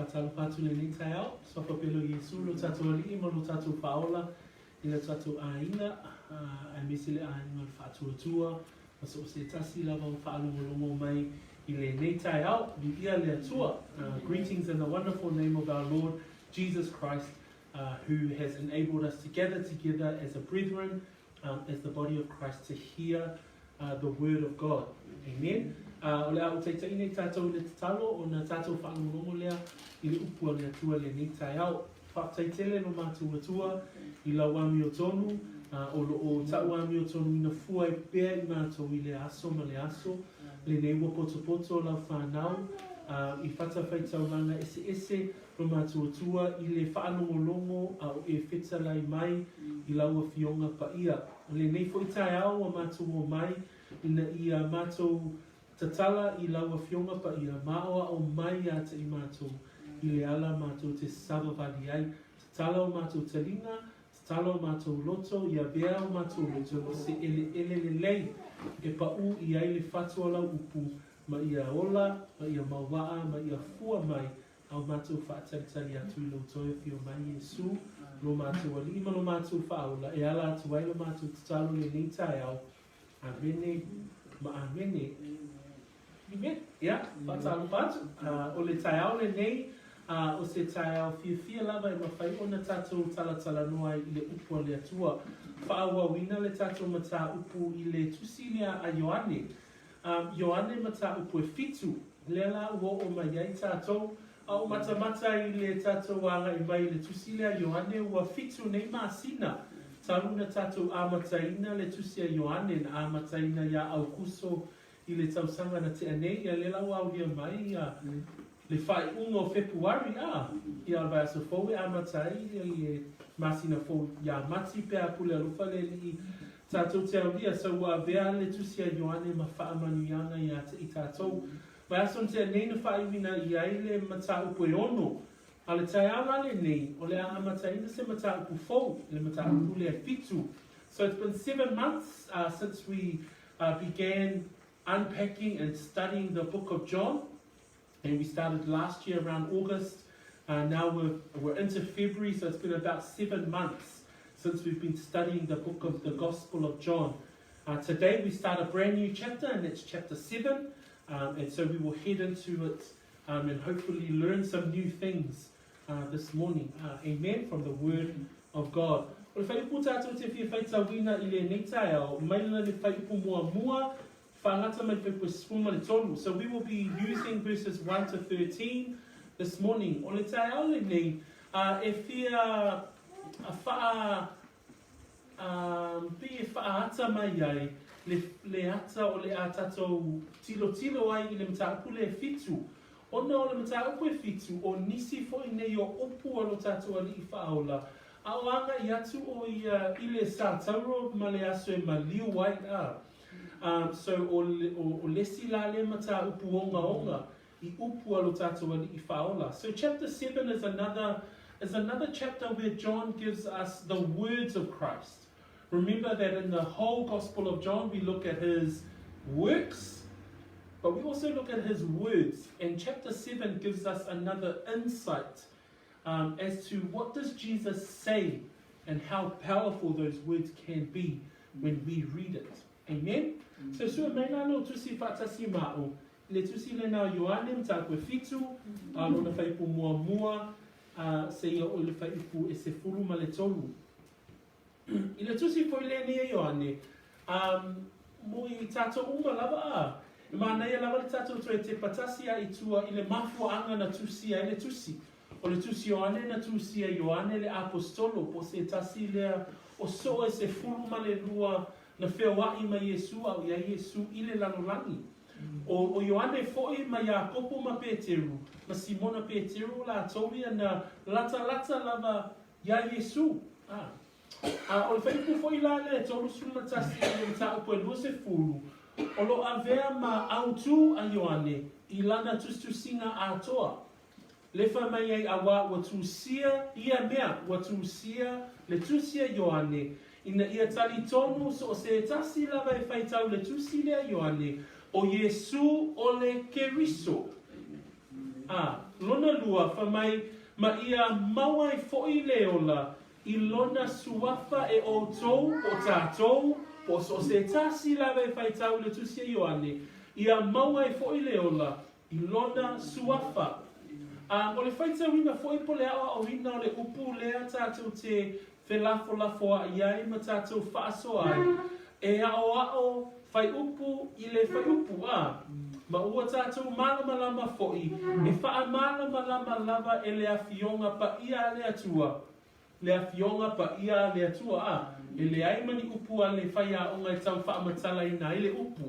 Faatalofa atu i lenei taeao, Suafa pele o Iesu, lo tatou Alii ma lo tatou Faaola i lo tatou aiga, aemaise le aiga o le Faatuatua ma so o se tasi lava o faalogologo mai i lenei taeao. Viia le Atua. Greetings in the wonderful name of our Lord Jesus Christ, who has enabled us to gather together as a brethren, as the body of Christ, to hear the word of God. Amen. O le a ou taitaiina i tātou i le tatalo ona tātou faalogologo lea i le upu a le Atua i lenei taeao. Faafetai tele lo matou Atua i lau amiotonu, o lo o ta'u amiotonuina fua ai pea i matou i le aso ma le aso, lenei ua potopoto lau fanau i fatafaitaulaga eseese lo matou Atua i le faalogologo a o e fetalai mai i lau Afioga Paia. O lenei foi taeao ua matou omai ina ia matou tatala i lau Afioga Paia ma aoao mai ia te i matou i le ala matou te savavali ai. Tatala o matou taliga, tatala o matou loto, ia avea o matou loto ma se eleele lelei e paʻū i ai le fatu o lau upu ma ia ola, ma ia mauaa, ma ia fua mai A o matou faatalitali atu i lou toe afio mai, Iesu, lo matou Alii ma lo matou Faaola, e ala atu ai lo matou tatalo i lenei taeao. Amene ma amene. Amen. Ia, faatalofa atu. O le taeao lenei, o se taeao fiafia lava e mafai ona tatou talatalanoa ai i le upu a le Atua. Faaauauina le tatou mataupu i le tusi lea a Ioane. Ioane mataupu e fitu, lea la ua oo mai ai tatou, a o matamata i le tatou agai mai i le tusi lea a Ioane, ua fitu nei masina talu na tatou amataina le tusi a Ioane, na amataina iā Aukuso i le tausaga na tea nei, ia lea la ua aulia mai ia le faaiuga o Fepuari, a, ia o le vaiaso fou e amata ai le masina fou iā Mati pe a pule alofa le Alii tatou te aulia, so ua avea le tusi a Ioane ma faamanuiaga iā te i tatou. Vaiaso na tea nei na faaiuina i ai le mataupu e ono, a o le taeao la lenei, o le a amataina se mataupu fou, le mataupu lea e fitu. So it's been seven months since we began unpacking and studying the book of John. And we started last year around August. Uh, now we're, we're into February, so it's been about seven months since we've been studying the book of the Gospel of John. Uh, today we start a brand new chapter, and it's chapter 7. Um, and so we will head into it um, and hopefully learn some new things uh, this morning. Uh, amen. From the Word of God. O le whaiupu tātou te fia whaitauina i lenei taeao, mai lana le whaiupu muamua, whaangata mai le whaiupu e sefulu ma le tolu. So we will be using verses 1 to 13 this morning. O le taeao lenei, uh, e fia whaa pei e faaata mai ai le, le ata o le a tatou tilotilo ai i le mataupu lea e fitu. Ona o le mataupu e fitu, o nisi foi nei o upu a lo tatou Alii Faaola, a o agai atu o ia i le Satauro ma le aso e maliu ai a. Um, so o, o, o le isi la lea mataupu ogaoga i upu a lo tatou Alii Faaola. So chapter 7 is another, is another chapter where John gives us the words of Christ. Remember that in the whole Gospel of John we look at his works, but we also look at his words. And chapter 7 gives us another insight um, as to what does Jesus say and how powerful those words can be when we read it. Amen? So sua mai la lo tusi faatasi ma'u, le tusi lena o Ioane mataupu e fitu, a lona faaiupu muamua, a seia oo i le faaiupu e sefulu ma le tolu. I le tusi foi lenei a Ioane, a mo i tatou uma lava, a e manaia lava le tatou toe tepa tasi a i tua i le mafuaaga na tusia ai le tusi. O le tusi Ioane na tusia e Ioane le Aposetolo, po o se tasi lea o soo e sefulu ma le lua na feoaʻi ma Iesū a o i ai Iesū i le lalolagi. O, o Ioane foi ma Iakopo ma Peteru, ma Simona Peteru o latou ia na latalata lava iā Iesū. A, a o le faaiupu foi la lea e 31 i le mataupu e 20, o lo o avea ma autū a Ioane i lana tusitusiga atoa. Le fai mai ai auā ua tusia ia mea, ua tusia le tusi a Ioane, ina ia talitonu so o se tasi lava e faitau le tusi lea a Ioane, o Iesū o le Keriso. A. Lona lua, fai mai, Ma ia mau ai foʻi le ola i lona suafa e ʻoutou, po o tātou, po o so o se tasi lava e faitau i le Tusi a Ioane, ia mau ai foʻi le ola i lona suafa. A o le faitauina foʻi po o le aʻoaʻoina o le upu lea tātou te felafolafoaʻi ai ma tātou faasoa ai, e aʻoaʻo faiupu i le faiupu, a ma ua tātou mālamalama foʻi, e faamalamalama lava e le Afioga Paia a le Atua, le Afioga Paia a le Atua, a e leai ma ni upu a le faiaoga e tau faamatalaina ai le upu.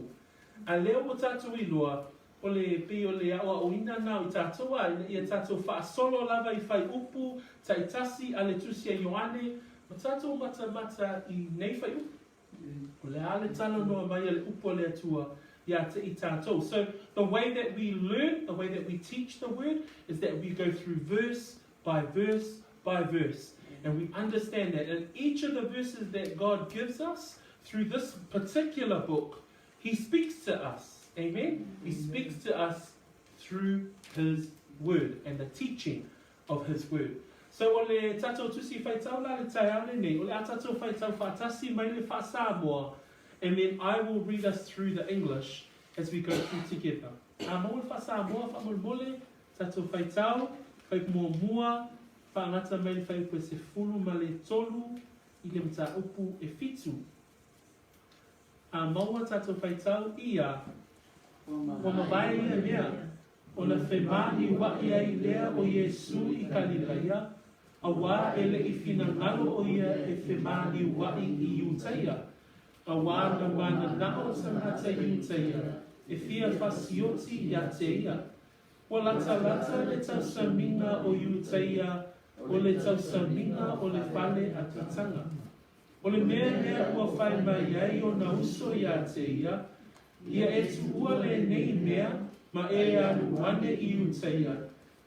A lea ua tātou iloa, O le pei o le aʻoaʻoina na o i tātou a, ina ia tātou faasolo lava i faiupu taitasi a le Tusi a Ioane, ma tātou matamata i nei faiupu. O le a le talanoa mai a le upu a le Atua iā te i tātou. So, the way that we learn, the way that we teach the word, is that we go through verse by verse by verse. And we understand that in each of the verses that God gives us through this particular book, He speaks to us. Amen? He speaks to us through His Word and the teaching of His Word. So o le tatou tusi faitau la le taeao lenei, o le a tatou faitau faatasi mai le faa-Samoa and then I will read us through the English as we go through together. A maua le faa-Samoa faamolemole, tatou faitau, faimuamua, faagata mai le fuaiupu e 13 i le mataupu e 7. A maua tatou faitau ia, ua mavae ia mea, ona femāliuaʻi ai lea o Iesū i Kalilaia, auā e le i finagalo ʻo ia e femāliuaʻi i Iutaia, auā na mananaʻo tagata Iutaia e fia fasioti iā te ia. Ua latalata le tausamiga o Iutaia o le tausamiga o le fale a Kitaga. O le mea lea ua fai mai ai ona uso iā te ia, Ia e tuua lenei mea ma e alu ane i Iutaia,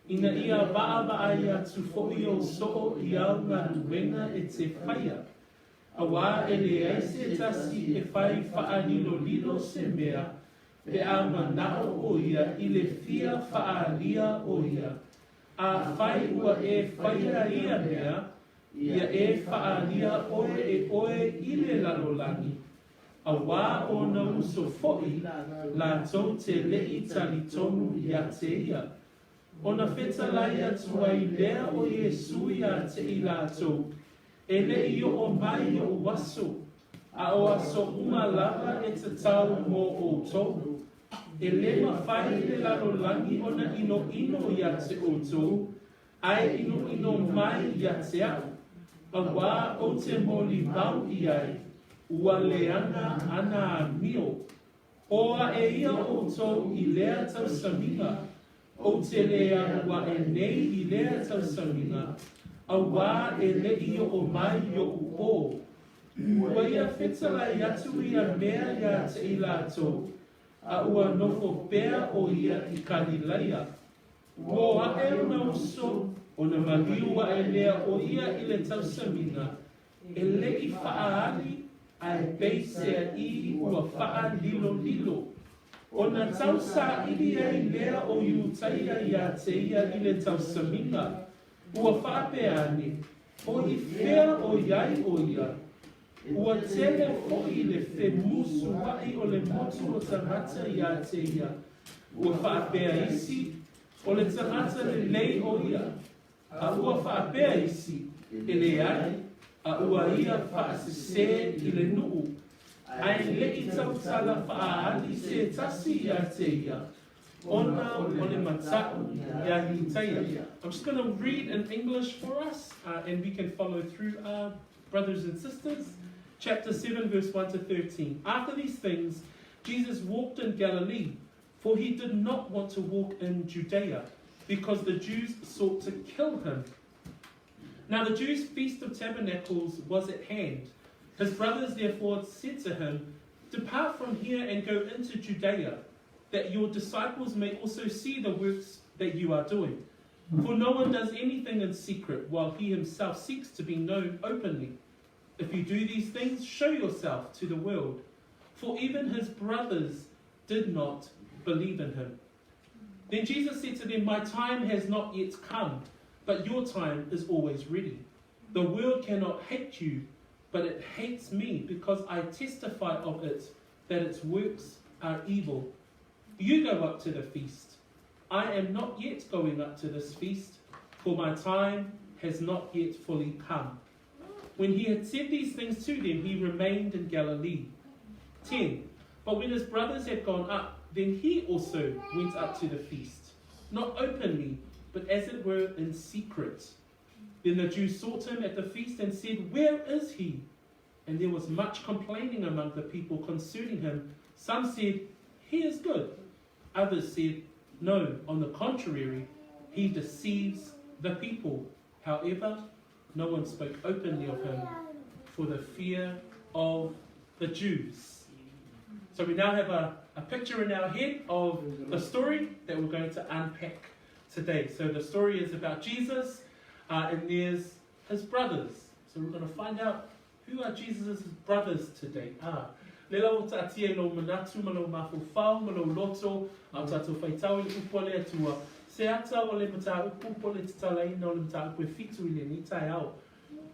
ina ia vaavaai atu foʻi ou soo i au galuega e te faia, auā e leai se tasi e fai faalilolilo se mea pe a manaʻo ʻo ia i le fia faaalia ʻo ia. Afai ua e faia ia mea, ia e faaalia ʻoe e ʻoe i le lalolagi, auā ona uso foʻi lātou te leʻi talitonu iā te ia. Ona fetalai atu ai lea o Iesū iā te i lātou, E leʻi oʻo mai oʻu aso, a o aso uma lava e tatau mō ʻoutou. E le mafai le lalolagi ona ʻinoʻino iā te ʻoutou, a e ʻinoʻino mai iā te aʻu, auā ou te molimau i ai, ua leaga ana amio. O aʻe ia ʻoutou i lea tausamiga, ou te le alu aʻe nei i lea tausamiga, auā e leʻi oʻo mai oʻu ʻō. Ua ia fetalai atu ia mea iā te i lātou, a ua nofo pea ʻo ia i Kalilaia. Ua aʻe ona uso, ona maliu aʻe lea ʻo ia i le tausamiga, e leʻi faʻaali a e peisea i ua faʻalilolilo. Ona tausaili ai lea o Iutaia iā te ia i le tausamiga, ua faapea ane, O i fea o iai ʻo ia? Ua tele foʻi le femusuaʻi o le motu o tagata iā te ia. Ua faapea isi, O le tagata lelei ʻo ia. A ua faapea isi, E leai, a ua ia faasesē i le nuʻu. A e leʻi tautala faʻaali se tasi iā te ia, ona o le mataʻu iā Iutaia. I'm just going to read in English for us and we can follow through our brothers and sisters. Chapter 7 verse 1 to 13. After these things, Jesus walked in Galilee, for he did not want to walk in Judea, because the Jews sought to kill him. Now the Jews' feast of tabernacles was at hand. His brothers therefore said to him, Depart from here and go into Judea, that your disciples may also see the works that you are doing. For no one does anything in secret while he himself seeks to be known openly. If you do these things, show yourself to the world. For even his brothers did not believe in him. Then Jesus said to them, My time has not yet come, but your time is always ready. The world cannot hate you, but it hates me because I testify of it that its works are evil. You go up to the feast. I am not yet going up to this feast, for my time has not yet fully come. When he had said these things to them, he remained in Galilee. 10. But when his brothers had gone up, then he also went up to the feast, not openly, but as it were in secret. Then the Jews sought him at the feast and said, Where is he? And there was much complaining among the people concerning him. Some said, He is good. Others said, No, on the contrary, he deceives the people. However, no one spoke openly of him for the fear of the Jews. So we now have a, a picture in our head of the story that we're going to unpack today. So the story is about Jesus uh, and there's his brothers. So we're going to find out who are Jesus' brothers today. Ah, le lau o taatia i lou manatu ma lou mafaufau ma lou loto, a o tātou whaitau i le upu a le Atua, se ata o le mataupu po le tatalaina o le mataupu e fitu i lenei taeao.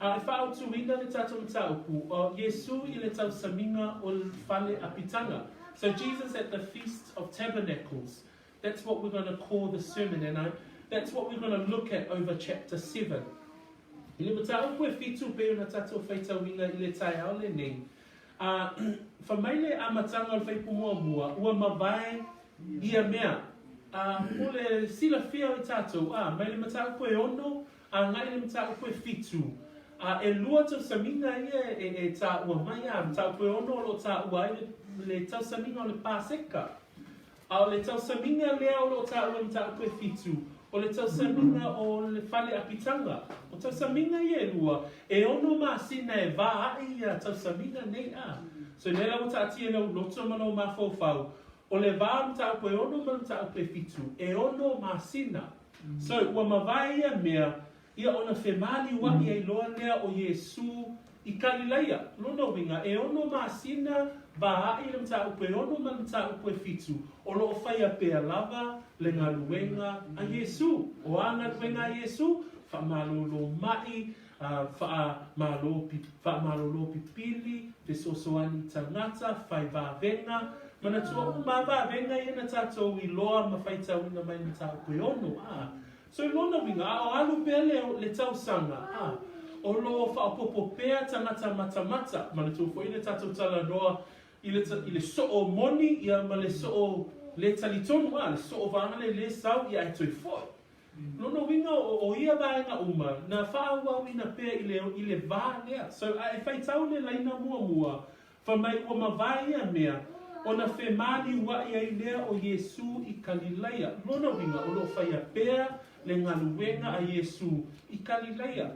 A e faaautuina le tatou mataupu o Iesu i le tausamiga o le fale apitaga. So Jesus at the Feast of Tabernacles. That's what we're going to call the sermon and I, that's what we're going to look at over chapter 7. I le mataupu e fitu pei ona tatou faitauina i le taeao lenei, a fai mai le amataga o le faaiupu muamua, ua mavae ia mea, a mo le silafia o i tatou, a mai le mataupu e ono agai i le mataupu e fitu, a e lua tausamiga ia e, e taua mai, a mataupu e ono o lo o taua ai le, le tausamiga o le Paseka. A o le tausamiga lea o lo o taua i mataupu e fitu, o le tausamiga o le fale apitaga. O tausamiga ia e lua, e ono masina e va aʻe ia tausamiga nei a. So lea la ua taatia i lou loto ma lou mafaufau, o le va o le mataupu e ono ma le mataupu e fitu, e ono masina. So, ua mavae ia mea, ia ona femaliuaʻi ai loa lea o Iesū i Kalilaia. Lona uiga, e ono masina va aʻe i le mataupu e ono ma le mataupu e fitu, o lo o faia pea lava le galuega a Iesū. O a galuega a Iesū? Faamalōlō maʻi, faamalo, faamalōlō pipili, fesoasoani tagata, fai vavega. Manatua uma a vavega ia na tatou iloa ma faitauina mai le mataupu e ono, a. So i lona uiga, a o alu pea le, le tausaga, a, o lo o faaopoopo pea tagata matamata, manatua foi le tatou talanoa i le, i le soo moni ia ma le soo le talitonu, a, le soo vaega le le sau ia ae toe foi. Lona uiga o, o ia vaega uma, na faaauauina pea i le, i le va lea. So, a e faitau le laina muamua, Fai mai ua mavae ia mea, ona femaliuaʻi ai lea o Iesū i Kalilaia. Lona uiga, o lo o faia pea le galuega a Iesū i Kalilaia.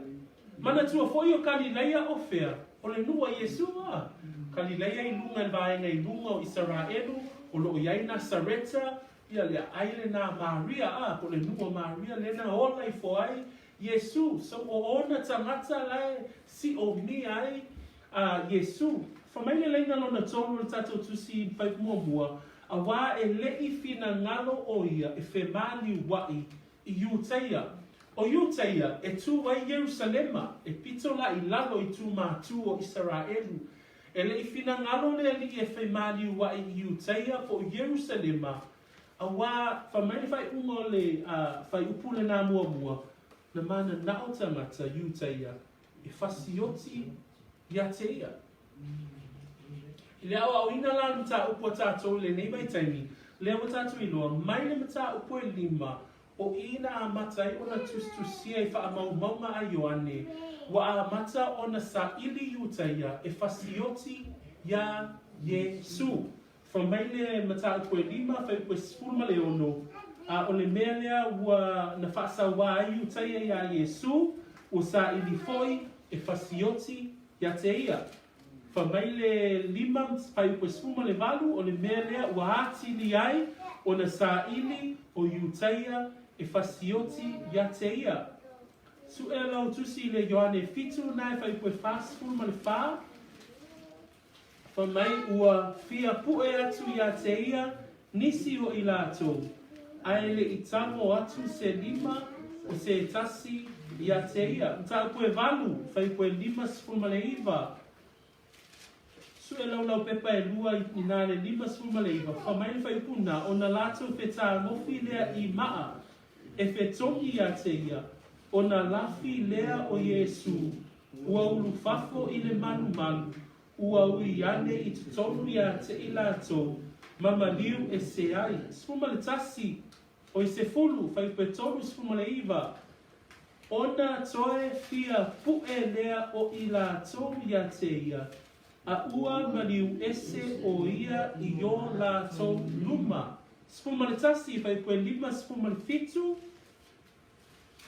Manatua foi o Kalilaia o fea? O le nuu a Iesū, a. Kalilaia i luga i le vaega i luga o Isaraelu, o lo o i ai Nasareta, ia le aai lenā Maria, a, po o le nuu o Maria lena ola ifo ai Iesū. So o ona tagata la e siomia ai a Iesū. Fai mai le laina lona tolu o le tatou tusi fai muamua, auā e leʻi finagalo ʻo ia e femāliuaʻi i Iutaia. ʻO Iutaia, e tū ai Ierusalema, e pito la i lalo i tūmātū o Isaraelu. E leʻi finagalo le Alii e femāliuaʻi i Iutaia po o Ierusalema, auā, fai mai le faaiuga o le faaiupu lenā muamua, na mananao tagata Iutaia e fasioti iā te ia. I le aoaoina la o le mataupu a tātou i lenei vaitaimi, lea ua tātou iloa mai le mataupu e lima o i na amata ai ona tusitusia i faamaumauga a Ioane, ua amata ona saili Iutaia e fasioti iā Iesū. Fai mai le mataupu e lima, faaiupu e 16, a o le mea lea ua na faasauā ai Iutaia iā Iesū, ua saili foi e fasioti iā te ia. Fai mai le lima, faaiupu e 18, o le mea lea ua atili ai ona saili o Iutaia e fasioti iā te ia. Suʻe lau tusi i le Ioane 7, na e faaiupu e 44. Fai mai ua fia puʻe atu iā te ia nisi o i latou, Ae le i tago atu se lima o se tasi ia te ia. Mataupu e valu, fuaiupu e 59. Sue laulau pepa e lua i nā le 59, fa mai le fuaiupu na, ona latou fetagofi lea i maa, e fetogi ia te ia, ona lafi lea o Iesu, ua ulufafo i le malumalu, ua ui ane i totonu ia te i latou, ma maliu ese ai. 11, oi 10, fuaiupu e 39, ona toe fia pu'e lea o i latou ia te ia, a ua maliu ese o ia i o latou luma. 11, fuaiupu e 57,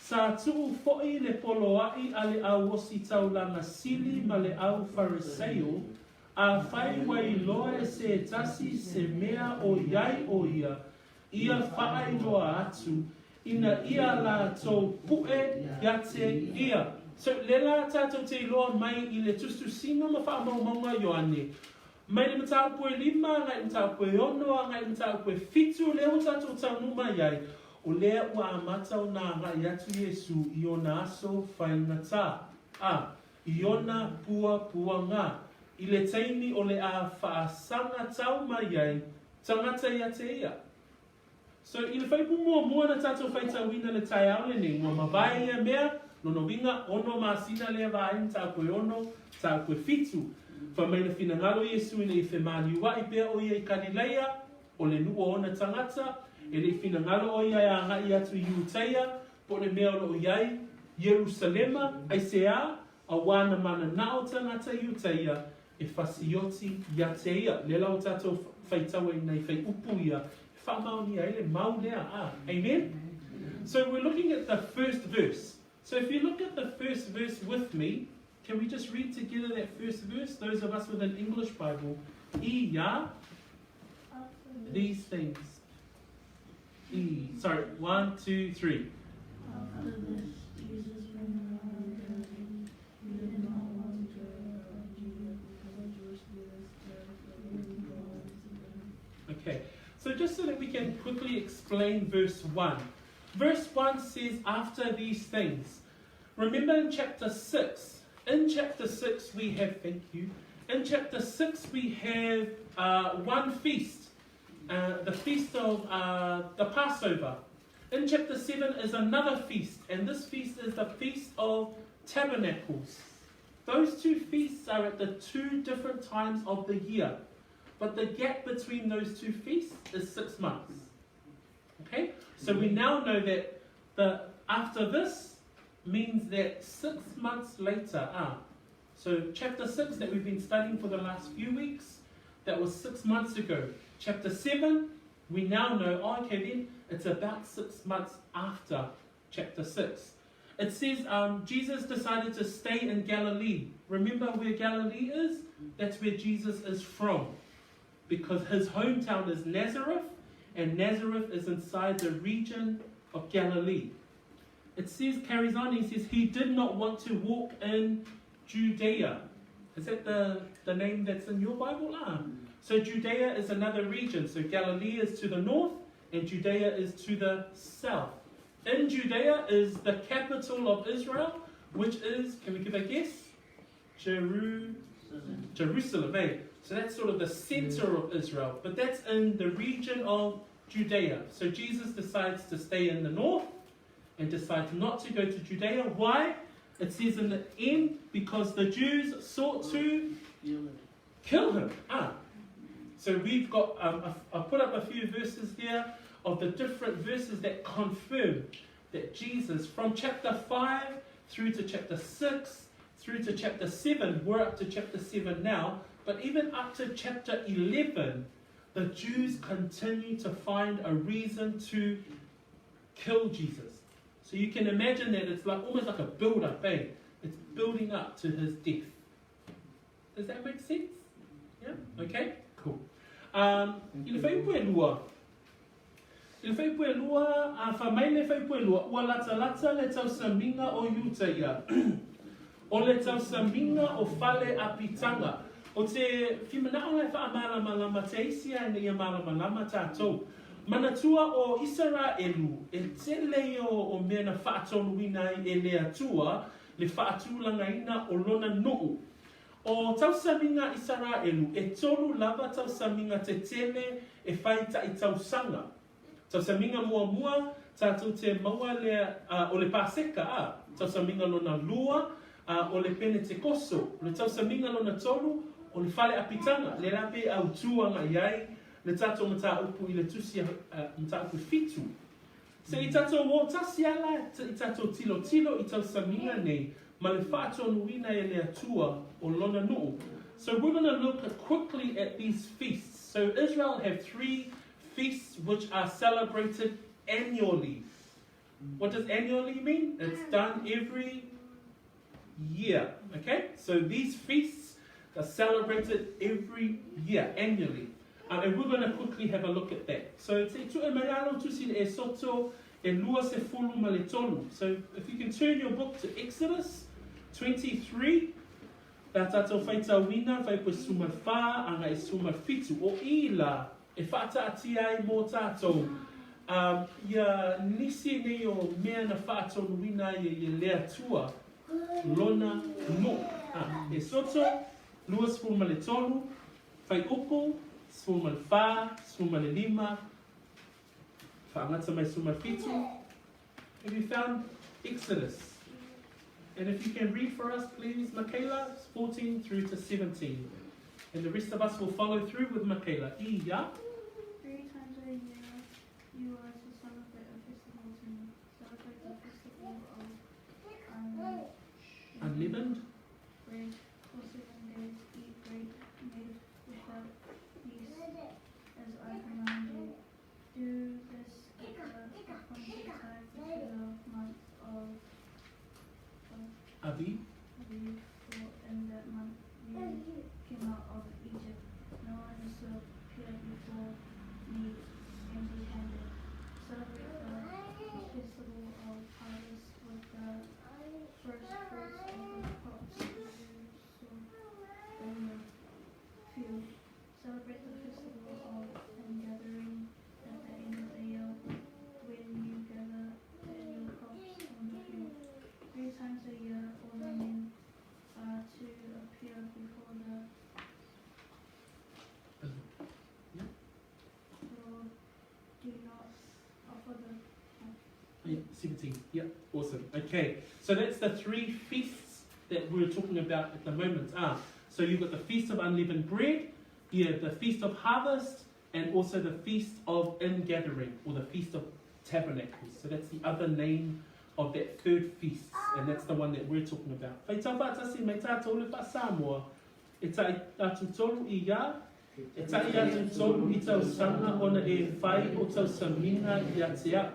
Sa tuu fo'i le poloa'i a le au ositaulaga sili ma le au Fariseio, afai ua iloa e se tasi se mea o i ai o ia, ia faailoa atu, ina ia latou pu'e ia te ia. So, le la tatou te iloa mai i le tusitusiga ma faamaumauga a Ioane, mai le mataupu e lima agai i le mataupu e ono agai i le mataupu e fitu, lea ua tatou taunuu mai ai, o lea ua amata ona agai atu Iesu i ona aso faigata, a, i ona puapuaga, i le taimi o le a faasagatau mai ai tagata ia te ia. So, i le fuaiupu muamua na tatou faitauina le taeao lenei, ua mavae ia mea, lona uiga, ono masina lea vaai mataupu e ono, mataupu e fitu. Fai mai na finagalo Iesu ina ia femaliua'i pea o ia i Kalilaia, o le nuu o ona tagata, e le i finagalo o ia e aga'i atu i Iutaia, po o le mea o lo o i ai Ierusalema, aisea? Auā na mananao tagata Iutaia e fasioti ia te ia. Lea la ua tatou faitau ai nai fuaiupu ia e faamaonia ai le mau lea. A, amen? So we're looking at the first verse. So if you look at the first verse with me, can we just read together that first verse? Those of us with an English Bible. I ia these things. E, sorry, one, two, three. After this, Jesus went around Galilee. He did not want to go around Judea because the Jewish leaders cared for belonged to them. Okay, so just so that we can quickly explain verse 1. Verse 1 says, after these things. Remember in chapter 6, in chapter 6 we have, thank you, in chapter 6 we have one feast, the feast of the Passover. In chapter 7 is another feast, and this feast is the Feast of Tabernacles. Those two feasts are at the two different times of the year, but the gap between those two feasts is 6 months. Okay? So we now know that the after this means that 6 months later, so chapter 6 that we've been studying for the last few weeks, that was 6 months ago. Chapter 7, we now know, oh, okay then, it's about 6 months after chapter 6. It says Jesus decided to stay in Galilee. Remember where Galilee is? That's where Jesus is from. Because his hometown is Nazareth, and Nazareth is inside the region of Galilee. It says, carries on, he says, he did not want to walk in Judea. Is that the name that's in your Bible? So Judea is another region. So Galilee is to the north, and Judea is to the south. In Judea is the capital of Israel, which is, can we give a guess? Jerusalem, eh? So that's sort of the center of Israel, but that's in the region of Judea. So Jesus decides to stay in the north and decides not to go to Judea. Why? It says in the end, because the Jews sought to kill him. So we've got, I've put up a few verses there of the different verses that confirm that Jesus, from chapter 5 through to chapter 6, through to chapter 7, we're up to chapter 7 now, but even up to chapter 11, the Jews continue to find a reason to kill Jesus. So you can imagine that it's like almost like a build-up, eh? It's building up to his death. Does that make sense? Yeah? Okay? Cool. I le fuaiupu e lua. I le fuaiupu e lua, a fa mai le fuaiupu e lua, ua latalata le tausamiga o Iutaia. O le tausamiga o fale apitaga. O te fimana'o e faamalamalama te isi a ina ia malamalama tatou. Manatua o Isaraelu e tele ia o mea na faatonuina ai e le Atua le faatulagaina o lona nuu. O tausamiga Isaraelu e tolu lava tausamiga tetele e fai taʻi tausaga. Tausamiga muamua tatou te maua lea o le Paseka a, tausamiga lona lua a o le Penetekoso, o le tausamiga lona tolu o le fale apitaga, lea la pe autu agai ai le tatou mataupu i le tusi mataupu fitu. Se i tatou o tasi a la i tatou tilotilo i tausamiga nei ma le faatonuina e le Atua o lona nuu. So we're gonna look quickly at these feasts. So Israel have three feasts which are celebrated annually. What does annually mean? It's done every year. Okay? So these feasts are celebrated every year, annually. And we're going to quickly have a look at that. So te tuʻe mai alo tusi le Esoto e lua se fulu ma le tolu. So if you can turn your book to Exodus 23, la tātou whaitauina, whai koe suma whā, anga e suma fitu. O i la, e whaataatia ai mō tātou, um, ia nisi nei o mea na whaatonuina ai e ia le Atua, lona nuu. Ah, Esoto, 23, Whaiuku, 14, 15, whaangata mai 17. Have you found Exodus? And if you can read for us, please, Michaela, 14 through to 17. And the rest of us will follow through with Michaela. Ia. Three times a year you are to celebrate a festival to me. Celebrate the festival of Unleavened bread for 7 days. Eat bread made without yeast, as I command you. Do this at the appointed time to the month of Aviv. Aviv, for in that month you came out of Egypt. No one is to appear before me empty-handed. Celebrate the festival of harvest with the first fruits of the crops you sow in the field. Celebrate the festival of ingathering at the end of the year, when you gather in your crops on the field. Three times a year all the men are to appear before the Lord. Do not offer the Yeah, 17. Yeah, awesome. Okay, so that's the three feasts that we're talking about at the moment. So you've got the Feast of Unleavened Bread, you have the Feast of Harvest, and also the Feast of Ingathering, or the Feast of Tabernacles. So that's the other name of that third feast, and that's the one that we're talking about. Whai whaatasi mai tātou le wha e tai atu tolu i ia, e tai atu tolu i tausaga ona e whai o tausamina i a te au.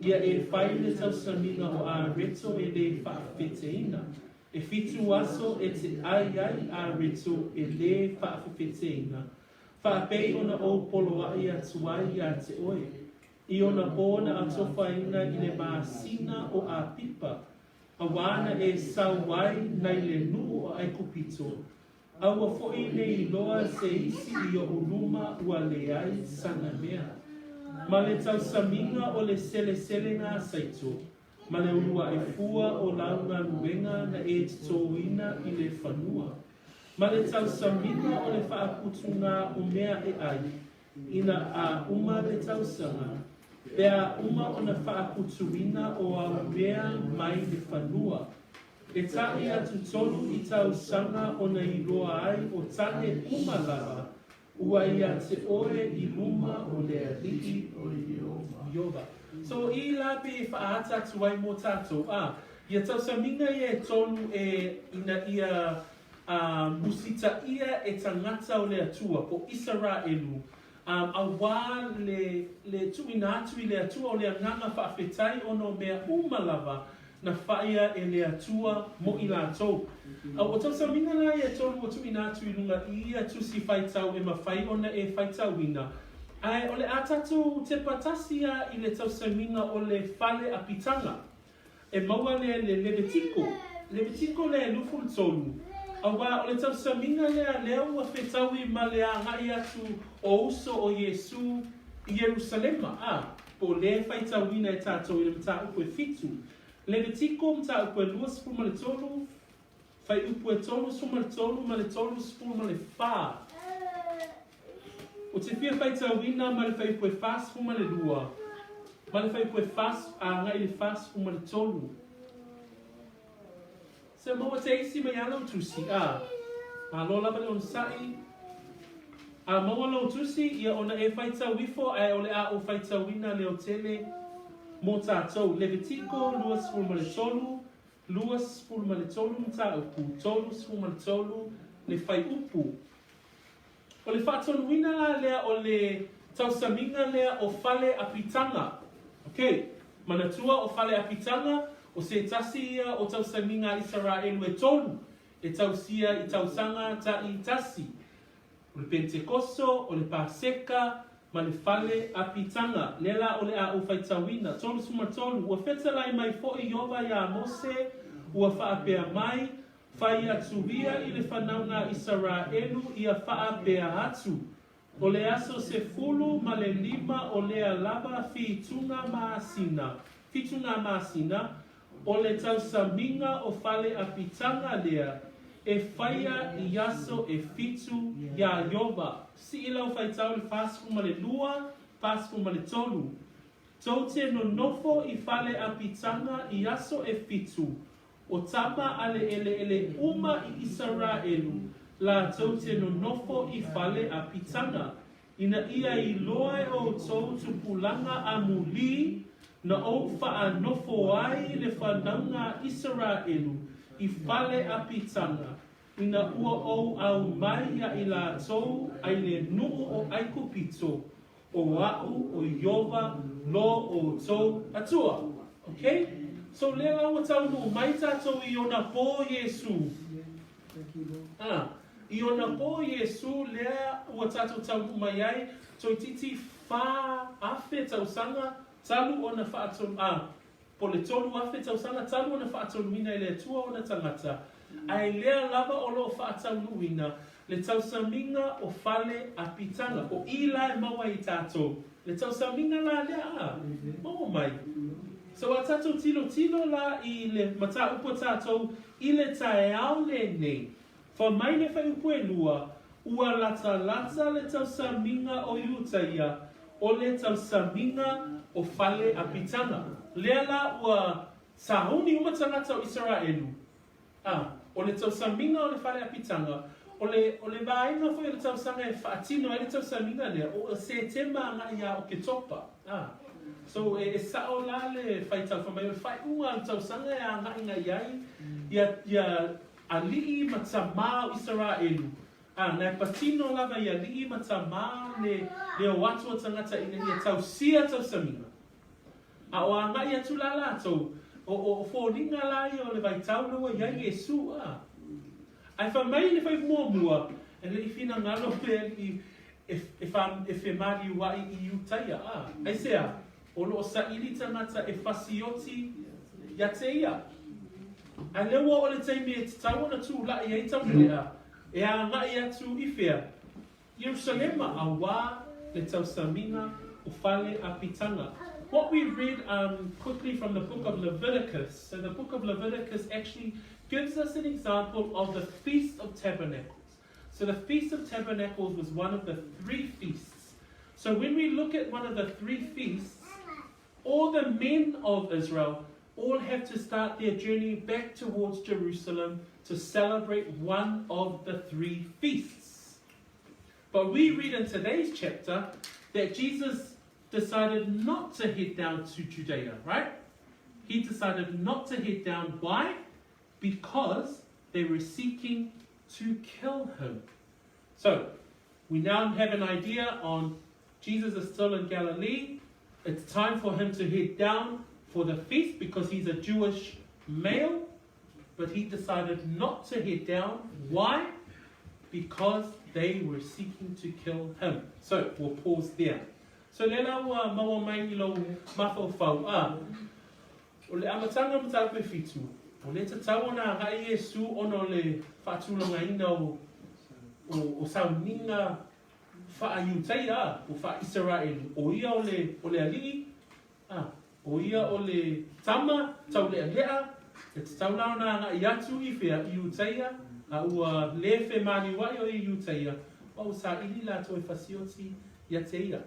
Ia e whai le tausamina o a reto e le whaafeteina. E fitu aso e te ai ai a reto e le whaafeteina. Whaapei ona o polo ai atu ai a te oe. I ona pōna a tofaina i le masina o a pipa. A wāna e sau ai nei le nuu o ai kupito. Aua foi nei loa se isi i o uluma ua le ai sana mea. Ma le tausamina o le sele sele ngā saito. Ma le ulua e fua o launga luenga na e titoina i le whanua. Ma le tausamina o le whaaputunga o mea e ai. Ina a uma le tausaga. Pe a uma o na whaaputuina o au mea mai le whanua. E taʻi atu tolu i tausaga ona iloa ai o tane uma lava ua ia te oe i luma o le Alii o Ieova. So i la pe e whaata atu ai mō tātou. Ia tausamiga ia e tolu e ina ia musita ia e tangata o le Atua, po Isaraelu, a wā le tuina atu i le Atua o le agaga faafetai ona o mea uma lava na whaia e le Atua mo i lātou. O tausamiga la ia tolu o tuina atu i lunga i ia tusi whaitau e mawhai ona e whaitauina. Ai, o le a tātou te patasi a i le tausamiga o le fale apitaga. E maua le le Levitiko. Levitiko le lufu le tolu. A wā o le tausamiga lea lea ua whetaui ma le a ngai atu o uso o Iesu I Ierusalema, ā, po o lea e faitauina e tātou i le mataupu e fitu, Levitiko mataupu e 23, fuaiupu e 33 ma le 34. Ou te fia faitauina ma le fuaiupu e 42 ma le fuaiupu e 40 agai i le 43. Se maua te isi mai a lau tusi, a. Malo lava le onosai. A maua lou tusi, ia ona e faitau ifo ae o le a ou faitauina leotele mo tatou. Levitiko 23, 23 mataupu, 33 le fuaiupu. O le faatonuina la lea o le tausamiga lea o fale apitaga. Ok. Manatua o fale apitaga, o se tasi ia o tausamiga a Isaraelu e tolu e tausia i tausaga taʻi tasi. O le Pentekoso, o le Paseka, ma le fale apitaga. Lea la o le a ou faitauina. 33, Ua fetalai mai foi Ieova iā Mose, ua faapea mai, Fai atu ia i le fanauga a Isaraelu ia faapea atu, O le aso 15 o lea lava fituga masina, fituga masina, o le tausamiga o fale apitaga lea e faia i aso e fitu iā Ieova. Sii lau faitau le 42, 43. Tou te nonofo i fale apitaga i aso e fitu, O tama a le eleele uma i Isaraelu latou te nonofo i fale apitaga, ina ia iloa e outou tupulaga amuli, na ou faanofo ai le fanauga a Isaraelu i fale apitaga, ina ua ou aumai ia i latou ai le nuu o Aikupito, O aʻu o Ieova lo outou Atua. Ok? So lea la ua taunuu mai tatou i ona pō Iesū. Ah, i ona pō Iesū lea ua tatou taunuu mai ai, toeitiiti 4000 tausaga talu ona faatonu, ah, po le 3000 tausaga talu ona faatonuina e le Atua ona tagata, ae lea lava o lo o faataunuuina le tausamiga o fale apitaga, o i la e maua ai i tatou le tausamiga la lea a maua mai. So a tatou tilotilo la i le mataupu a tatou i le taeao lenei, Fai mai le fuaiupu e lua, ua latalata le tausamiga o Iutaia, o le tausamiga o fale apitaga. Lea la ua sauni uma tagata o Isaraelu, a, o le tausamiga o le fale apitaga, o le, o le vaega foi o le tausaga e faatino ai le tausamiga lea, o Setema agai ia Oketopa, a. So, e, e sao la le faitau fai mai o le faaiuga o le tausaga e agaʻiga i ai ia, ia Alii ma tamā o Isaraelu, a, na e patino lava i alii ma tamā le, le o atu o tagata ina ia tausia tausamiga. A o agaʻi atu la latou, o, o, o foliga la ia o le vaitau lea ua i ai Iesu, a. Ae fai mai le fai muamua, e le i finagalo le alii e, e, fa, e femaliuaʻi i Iutaia, a. Aisea? O lo o saili tagata e fasioti ia te ia. Ae lea ua oo le taimi e tatau ona tulaʻi ai Taumelea e agaʻi atu i fea? Ierusalema, auā le tausamiga o fale apitaga. What we read um, quickly from the book of Leviticus, so the book of Leviticus actually gives us an example of the Feast of Tabernacles. So the Feast of Tabernacles was one of the three feasts. So when we look at one of the three feasts, all the men of Israel all have to start their journey back towards Jerusalem to celebrate one of the three feasts. But we read in today's chapter that Jesus decided not to head down to Judea, right? He decided not to head down. Why? Because they were seeking to kill him. So, we now have an idea on Jesus is still in Galilee. It's time for him to head down for the feast because he's a Jewish male. But he decided not to head down. Why? Because they were seeking to kill him. So we'll pause there. So lea la ua maua mai i lou mafaufau, a o le amataga o mataupu e fitu, o lea e tatau ona agai Iesu ona o le faatulagaina o, o, o sauniga Faa-Iutaia, a, ua faa-Isaraelu, o ia o le, o le alii, a, o ia o le tama taulealea, e tatau la ona agai atu i fea, i Iutaia, a ua le femaliuai o ia i Iutaia, a ua saili latou e fasioti ia te ia.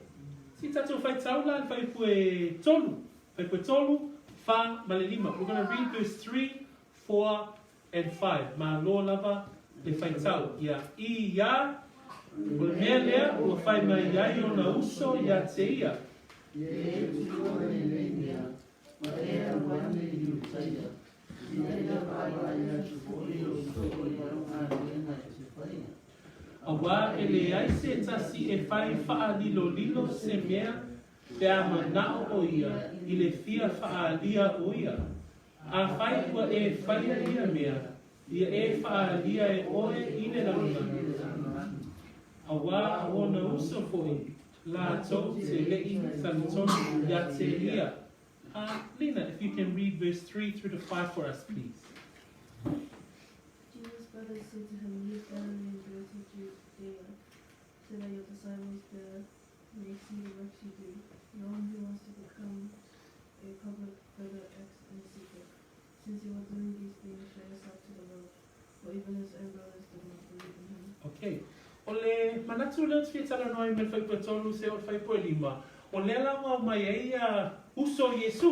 Se i tatou faitau la i le fuaiupu e tolu, fuaiupu e tolu, fa ma le lima. We're gonna read verse 3, 4 and 5. Malo lava le faitau. Ia, i ia, o le mea lea ua fai mai ai ona uso ia te ia. Ia e tuua lenei mea, ma e alu ane i Iutaia, ina ia vaavaai atu foi ou soo i lau galuega e te faia. Auā e leai se tasi e fai faalilolilo se mea pe a manao o ia i le fia faaalia o ia. Afai ua e faia ia mea, ia e faaalia e oe i le lalolagi, auā o ona uso foi latou te leʻi talitonu ia te ia. Lena, if you can read verse 3 through to 5 for us, please. Jesus' brothers said to him, Leave Galilee and go to Judea, so that your disciples there may see the works you do. No one who wants to become a public figure acts in secret. Since you are doing these things, show yourself to the world. For even his own brothers did not believe in him. Okay. O le manatu lea ou te fia talanoa ai me le fuaiupu e tolu seia oo i le fuaiupu e lima, o lea la ua aumai ai ia uso o Iesu.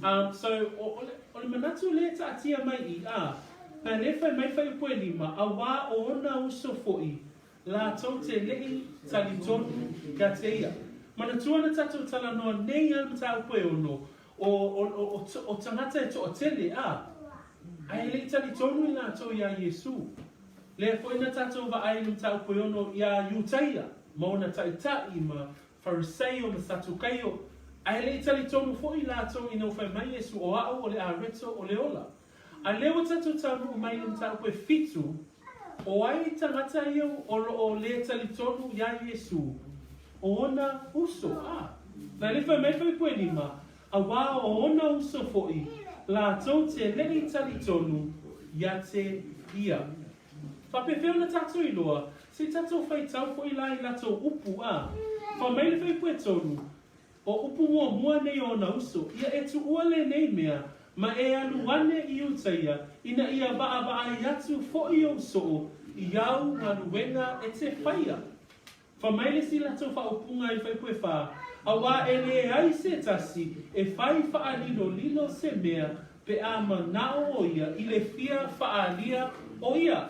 Um, so, o, o, le, o le manatu lea e taatia mai i, a, na lea fai mai le fuaiupu e lima, auā o ona uso foi, latou te leʻi talitonu ia te ia. Manatua na tatou talanoa nei a le mataupu e ono, o, o, o, o, o tagata e toatele, a, ae e leʻi talitonu i latou iā Iesu. Lea foi na tatou vaai i le mataupu e ono iā Iutaia ma ona taitai ma Fariseio ma Satukaio, ae e leʻi talitonu foi latou ina ua fai mai Iesu, O a'u o le areto o le ola. A lea ua tatou taunuu mai i le mataupu e fitu, o ai tagata ia o lo o lē talitonu iā Iesū, o ona uso, a. Na le fai mai fuaiupu e lima, auā o ona uso foi, latou te leʻi talitonu ia te ia. Faapefea ona tatou iloa, se i tatou faitau foi la i latou upu, a. Fai mai le fuaiupu e tolu, O upu muamua nei o ona uso, ia e tuua lenei mea, ma e alu ane i Iutaia, ina ia vaavaai atu foi ou soo i au galuega e te faia. Fai mai le isi latou faaupuga i le fuaiupu e fa, Auā e leai se tasi e fai faalilolilo se mea pe a manao o ia i le fia faaalia o ia.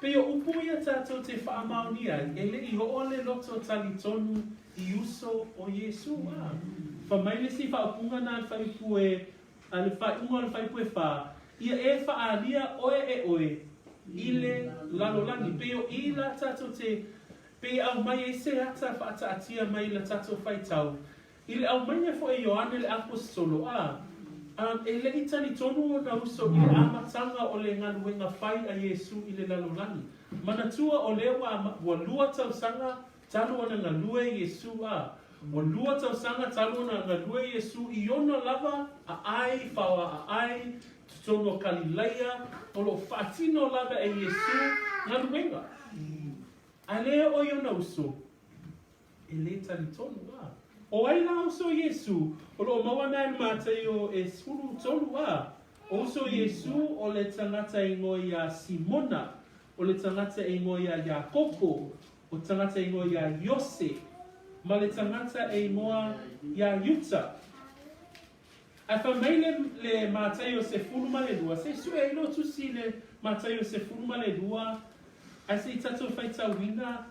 Pei o upu ia tatou te faamaonia ai, e le i oo le loto talitonu i uso o Iesū. A. Fai mai le isi faaupuga na a le fuaiupu e, a le faaiuga o le fuaiupu e fa, Ia e faaalia oe e oe i le lalolagi. Pei o i la tatou te, pei e aumai ai se ata faataatia mai i la tatou faitau, I le aumaiga foi e Ioane le Aposetolo, a, a, e le i talitonu ona uso i le amataga o le galuega fai a Iesu i le lalolagi. Manatua o lea ua, ua lua tausaga talu ona galue Iesu, a, ua lua tausaga talu ona galue Iesu i ona lava aai, faoa aai, totonu o Kalilaia, o lo o faatino lava e Iesu galuega. A le oo i ona uso, E lē talitonu, a. O ai la uso Iesu? O lo o maua ana e le Mataio e 13, a. O uso Iesu o le tagata e igoa iā Simona, o le tagata e igoa iā Iakopo, o tagata e igoa iā Iose, ma le tagata e igoa iā Iuta. Ae fai mai le, le Mataio 12, se i sue ai lou tusi i le Mataio 12, ae se i tatou faitauina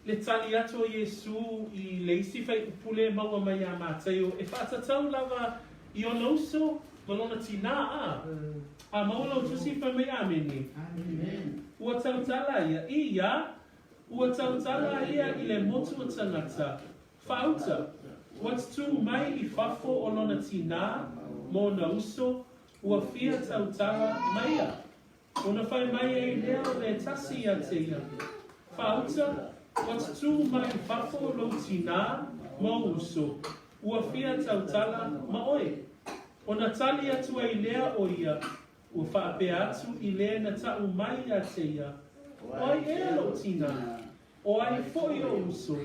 Le tali atu o Iesū i le isi fuaiupu lea e maua mai iā Mataio, e faatatau lava i ona uso ma lona tinā, a. A maua lau tusi fai mai Amene. Ua tautala ia, i ia, ua tautala ia i le motu o tagata, faauta, ua tutū mai i fafo o lona tinā ma ona uso, ua fia tautala mai ia. Ona fai mai ai lea o le tasi ia te ia, Faauta, ua tutū mai i fafo lou tinā ma ou uso, ua fia tautala ma oe. Ona tali atu ai lea o ia, ua faapea atu i le na taʻu mai ia te ia, O ai ea lou tinā? O ai foi ou uso?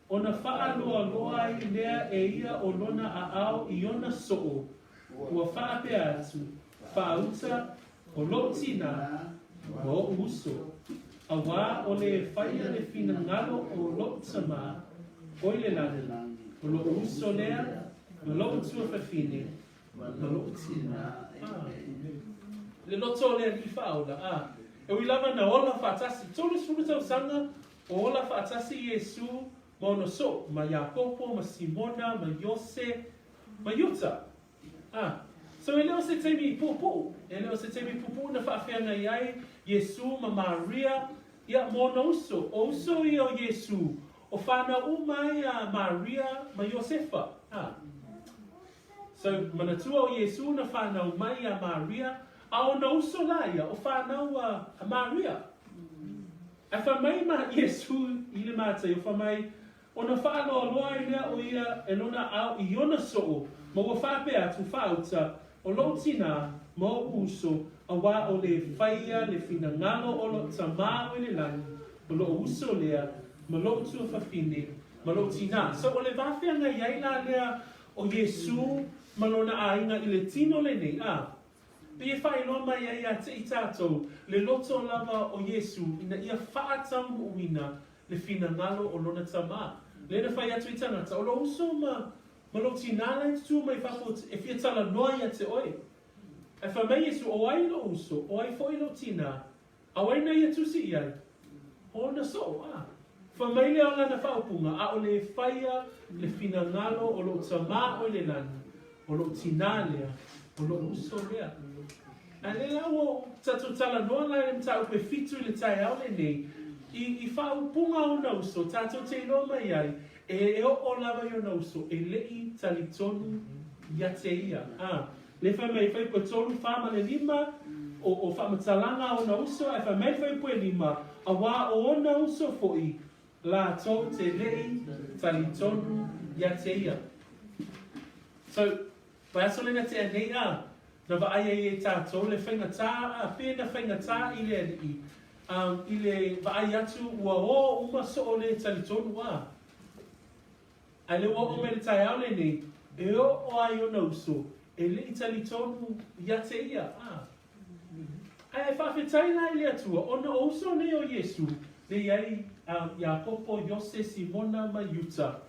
Ona faaloaloa ai lea e ia o lona aao i ona soo, ua faapea atu, Faauta, o lou tinā, ma oʻu uso, auā o le e faia le finagalo o lou Tamā o i le lagi, o lou uso lea, ma lou tuafafine, ma lou tinā. Le loto o le Alii faaola, a e ui lava na ola faatasi 30 tausaga o ola faatasi Iesū ma ona soo, ma Iakopo, ma Simona, ma Iose, ma Iuta. A So e le o se taimi puupuu, e le o se taimi puupuu na faafeagai ai Iesū ma Maria, ia, ma ona uso. O uso ia o Iesū, o whanau uma ai a Maria ma Iosefa. A So, manatua o Iesū na whanau mai iā Maria, a ona uso la ia, o whanau a Maria. Ae fai mai ma Iesū i le Mataio, fai mai, Ona faaloaloa ai lea o ia e lona ao i ona soo, ma ua faapea atu, Faauta, o lou tinā, ma oʻu uso, auā o le faia le finagalo o lou Tamā o i le lagi, o lou uso lea, ma lou tuafafine, ma lou tinā. So, o le va feagai ai la lea o Iesū ma lona aiga i le tino lenei, a pei e faailoa mai ai ia te i tatou le loto lava o Iesū ina ia faataunuuina le finagalo o lona Tamā. Lea na fai atu i tagata, o lou uso ma ma lou tinā la e tutū mai fafo e fia talanoa ia te oe. Ae fai mai Iesū, O ai lou uso, o ai foi lou tinā? A o ai na ia tusi i ai? O ona soo, a. Fai mai lea o lana faaupuga, ʻAʻole e faia le finagalo o lou Tamā o i le lani, o lou tinā lea, o lou uso lea. A lea la ua ou tatou talanoa la i le mataupu e fitu i le taeao lenei, i, i faaupuga ona uso, tatou te iloa mai ai, e, e oo lava i ona uso, e le i talitonu ia te ia. A, lea fai mai e fuaiupu e tolu, fa ma le lima, o, o faamatalaga a ona uso, ae fai mai le fuaiupu e lima, auā o ona uso foi, latou te le i talitonu ia te ia. So, Vaiaso lena tea nei a, na vaai ai e tatou le faigata a, pe na faigata i le alii, a, i le vaai atu ua o uma soo le talitonu a. Ae le ua oo mai le taeao lenei, e oo ai ona uso, e le i talitonu ia te ia, a. Ae faafetai la i le Atua, ona o uso nei o Iesu, le i ai a, Iakopo, Iose, Simona ma Iuta.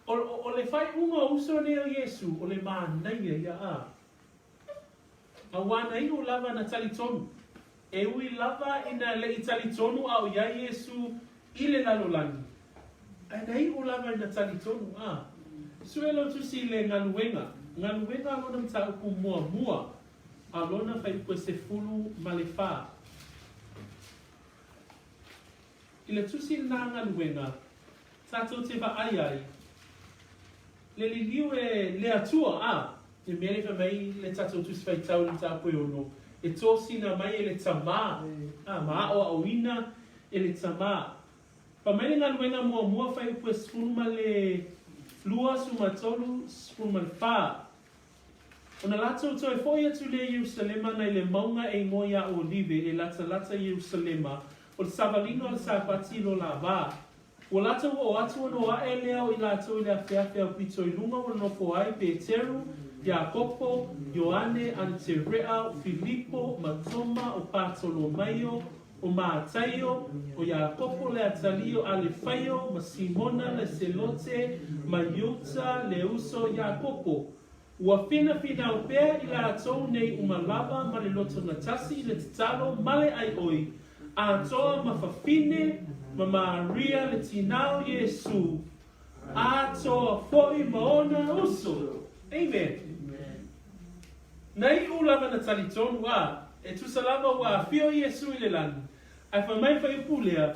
O, o, o le faaiuga o uso nei o Iesu, o le manaia ia, a. Auā na iu lava na talitonu. E ui lava ina le i talitonu a o iā Iesu i le lalolagi, ae na iu lava ina talitonu, a. Sue lau tusi i le galuega, galuega a lona mataupu muamua a lona fuaiupu e 14. I le tusi lena galuega, tatou te vaai ai, le liliu e le Atua, a, le mea lea fai mai le tatou Tusi Faitau i le mataupu e ono, e tosina mai e le Tamā, a, ma aʻoaʻoina e le Tamā. Fai mai le galuega muamua fuaiupu e 12, 13, 14. Ona latou toe foi atu lea i Ierusalema nai le mauga e igoa ia Olive e latalata i Ierusalema, o le savaliga o le Sapati lo la va. Ua latou oo atu ona o aʻe lea o i latou i le afeafe aupito i luga ua nonofo ai Peteru, Iakopo, Ioane, Aneterea, o Filipo, ma Toma, o Patolomaio, o Mataio, o Iakopo le atalii o Alefaio, ma Simona le Selote, ma Iuta le uso o Iakopo. Ua finafinau pea i latou nei uma lava ma le lotogatasi i le tatalo ma le ʻaiʻoi, atoa ma fafine, ma Maria le tinā o Iesū, atoa foi ma ona uso. Amen. Na iʻu lava na talitonu, a e tusa lava ua afio Iesū i le lani, ae fai mai le fuaiupu lea,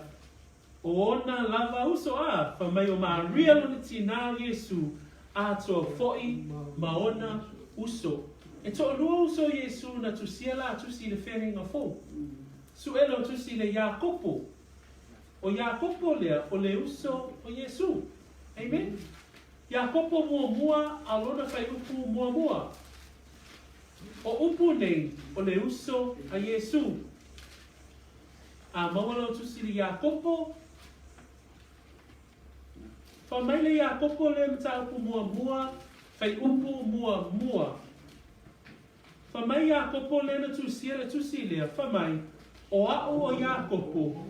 o ona lava uso, a fai mai o Maria lona tinā o Iesū, atoa foi ma ona uso. E toalua uso o Iesū na tusia la tusi i le Feagaiga Fou. Suʻe lau tusi i le Iakopo. O Iakopo lea o le uso o Iesū. Amen. Iakopo muamua a lona fuaiupu muamua. O upu nei o le uso a Iesū. A maua lau tusi i le Iakopo. Fai mai le Iakopo lea mataupu muamua, fuaiupu muamua. Fai mai Iakopo lea na tusia le tusi lea, fai mai, O a'u o Iakopo,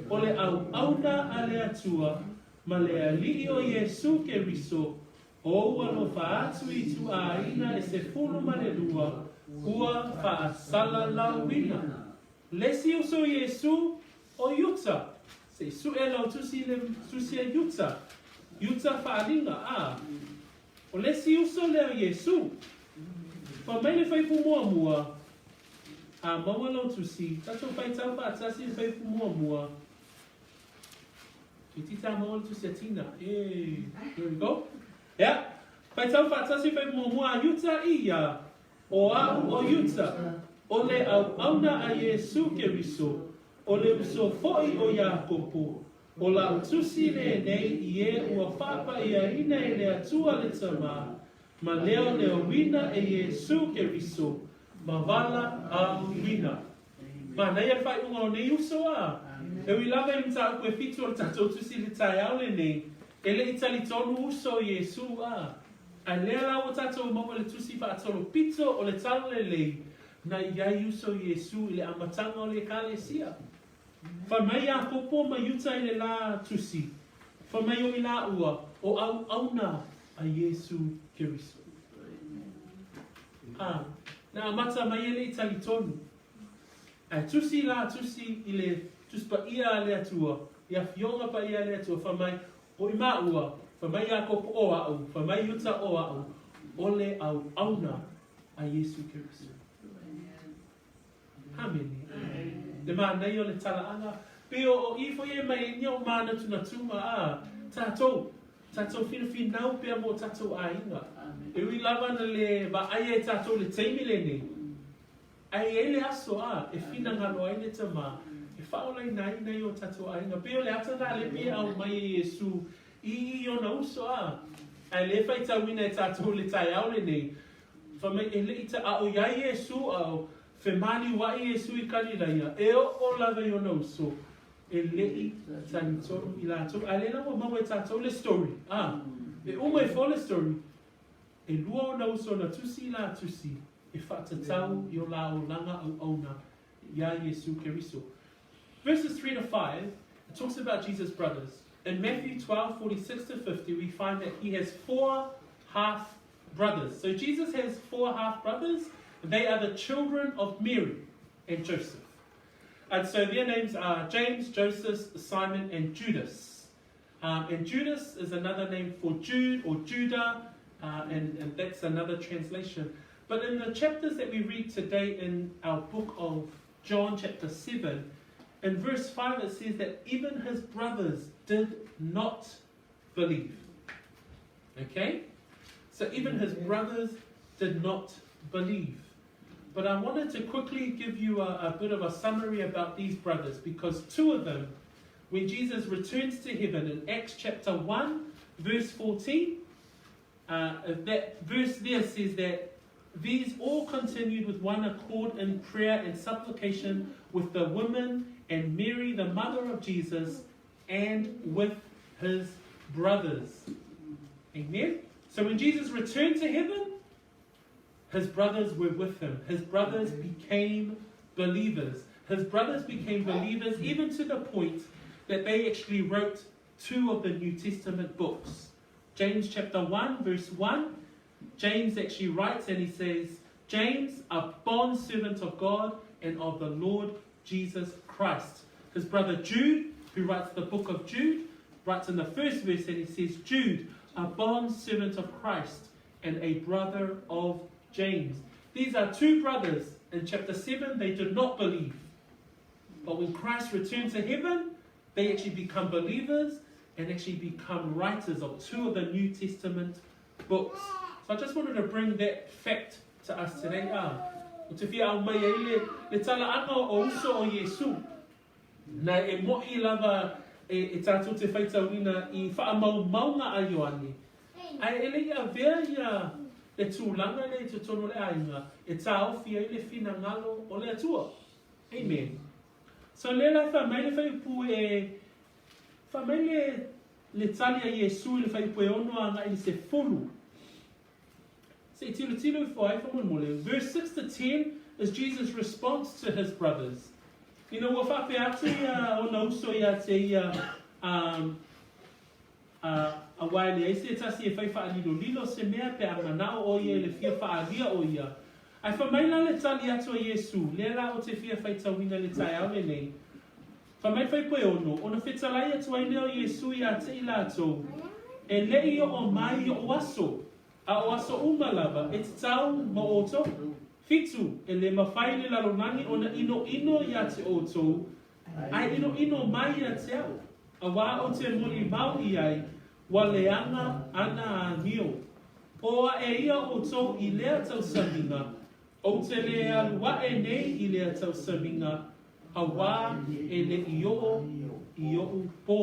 o le auauna a le Atua ma le Alii o Iesū Keriso, o ou alofa atu i ituaiga e 12 ua faasalalauina. Le isi uso o Iesū, o Iuta. Se i su'e lau tusi i le tusi a Iuta. Iuta faaaliga, a. O le isi uso lea o Iesū. Fai mai le fuaiupu muamua, A maua lau tusi, tatou faitau faatasi le fuaiupu muamua. Toeitiiti a maua le tusi a Tina. E, here we go. Ia, faitau faatasi le fuaiupu muamua a Iuta, ia. O a'u o Iuta, o le auauna a Iesū Keriso, o le uso fo'i o Iakopo, o la'u tusi lenei i e ua faapaiaina e le Atua le Tamā, ma leoleoina e Iesū Keriso, ma valaauina. Manaia le faaiuga o nei uso, a? E ui lava i le mataupu e fitu o le tatou tusi i le taeao lenei, e le i talitonu uso o Iesū, a? A lea la ua tatou maua le tusi faatolopito o le Talalelei na i ai uso o Iesū i le amataga o le Ekalesia. Fai mai Iakopo ma Iuta i le la tusi, fai mai o i laua o auauna a Iesū Keriso. A, na amata mai e le i talitonu. Ae tusi la tusi i le Tusi Paia a le Atua, i Afioga Paia a le Atua, fai mai, O i maua, fai mai Iakopo o a'u, fai mai Iuta o a'u, o le auauna a Iesū Keriso. Amene. Le manaia o le talaaga, pei o o i foi e mai ai nia o mānatunatuga a tatou, tatou finafinau pea mo tatou aiga. E ui lava na le vaaia e tatou le taimi lenei, Ae i ai le aso, a, e finagalo ai le Tamā, e faaolaina ai nai o tatou aiga. Pei o le ata lena lea pei e aumai e Iesū i i ona uso, a. Ae lea e faitauina e tatou i le taeao lenei, fai mai e le i ta, a o iā Iesū, a o femaliuaʻi Iesū i Kalilaia, e oo lava i ona uso, e le i talitonu i latou. Ae lea la ua maua e tatou le story, a. E uma ifo le story, E lua ona uso na tusi i la tusi e faatatau i o la olaga auauna iā Iesū Keriso. Verses 3 to 5, it talks about Jesus' brothers. In Matthew 12, 46 to 50, we find that he has four half brothers. So Jesus has four half brothers. They are the children of Mary and Joseph. And so their names are James, Joseph, Simon, and Judas. Um, and Judas is another name for Jude or Judah, uh, and, and that's another translation. But in the chapters that we read today in our book of John, chapter 7, in verse 5 it says that even his brothers did not believe. Okay? So even his brothers did not believe. But I wanted to quickly give you a, a bit of a summary about these brothers because two of them, when Jesus returns to heaven in Acts chapter 1, verse 14, uh, that verse there says that these all continued with one accord in prayer and supplication with the women and Mary, the mother of Jesus, and with his brothers. Amen. So when Jesus returned to heaven, his brothers were with him. His brothers became believers. His brothers became believers even to the point that they actually wrote two of the New Testament books. James chapter 1, verse 1, James actually writes and he says, James, a bondservant of God and of the Lord Jesus Christ. His brother Jude, who writes the book of Jude, writes in the first verse and he says, Jude, a bondservant of Christ and a brother of James. These are two brothers. In chapter 7, they did not believe. But when Christ returned to heaven, they actually become believers and actually become writers of two of the New Testament books. So I just wanted to bring that fact to us today. Ah, o te fia aumai ai le, le talaaga o uso o Iesu. Na e mo'i lava e, e tātou te whaitauina i whaamaumauga a Ioane. Ae e le i avea ia le tulaga lea i totonu o le aiga e tāofi ai le finagalo o le Atua. Amen. So lea la e fai mai le fuaiupu e, fai mai le. le tali a Iesu i le fuaiupu e 6 agai i le 10. Se i tilotilo ifo ai faamolemole. Verse 6 to 10 is Jesus' response to his brothers. Ina ua faapea atu ia ona uso ia te ia, um, a, auā e leai se tasi e fai faalilolilo se mea pe a manao o ia i le fia faaalia o ia. Ae fai mai la le tali atu a Iesu, lea la ou te fia faitauina i le taeao lenei. Fai mai Faipueono, ona fetalai atu ai lea o Iesu ia te i latou, E le i oo mai oʻu aso, a o aso uma lava e tatau mo outou. Fitu, e le mafai le lalolagi ona inoino ia te outou, ae inoino mai ia te aʻu, auā ou te molimau i ai, ua leaga ana amio. O aʻe ia outou i lea tausamiga, ou te le alu aʻe nei i lea tausamiga, Auā e le i oo i oʻu pō.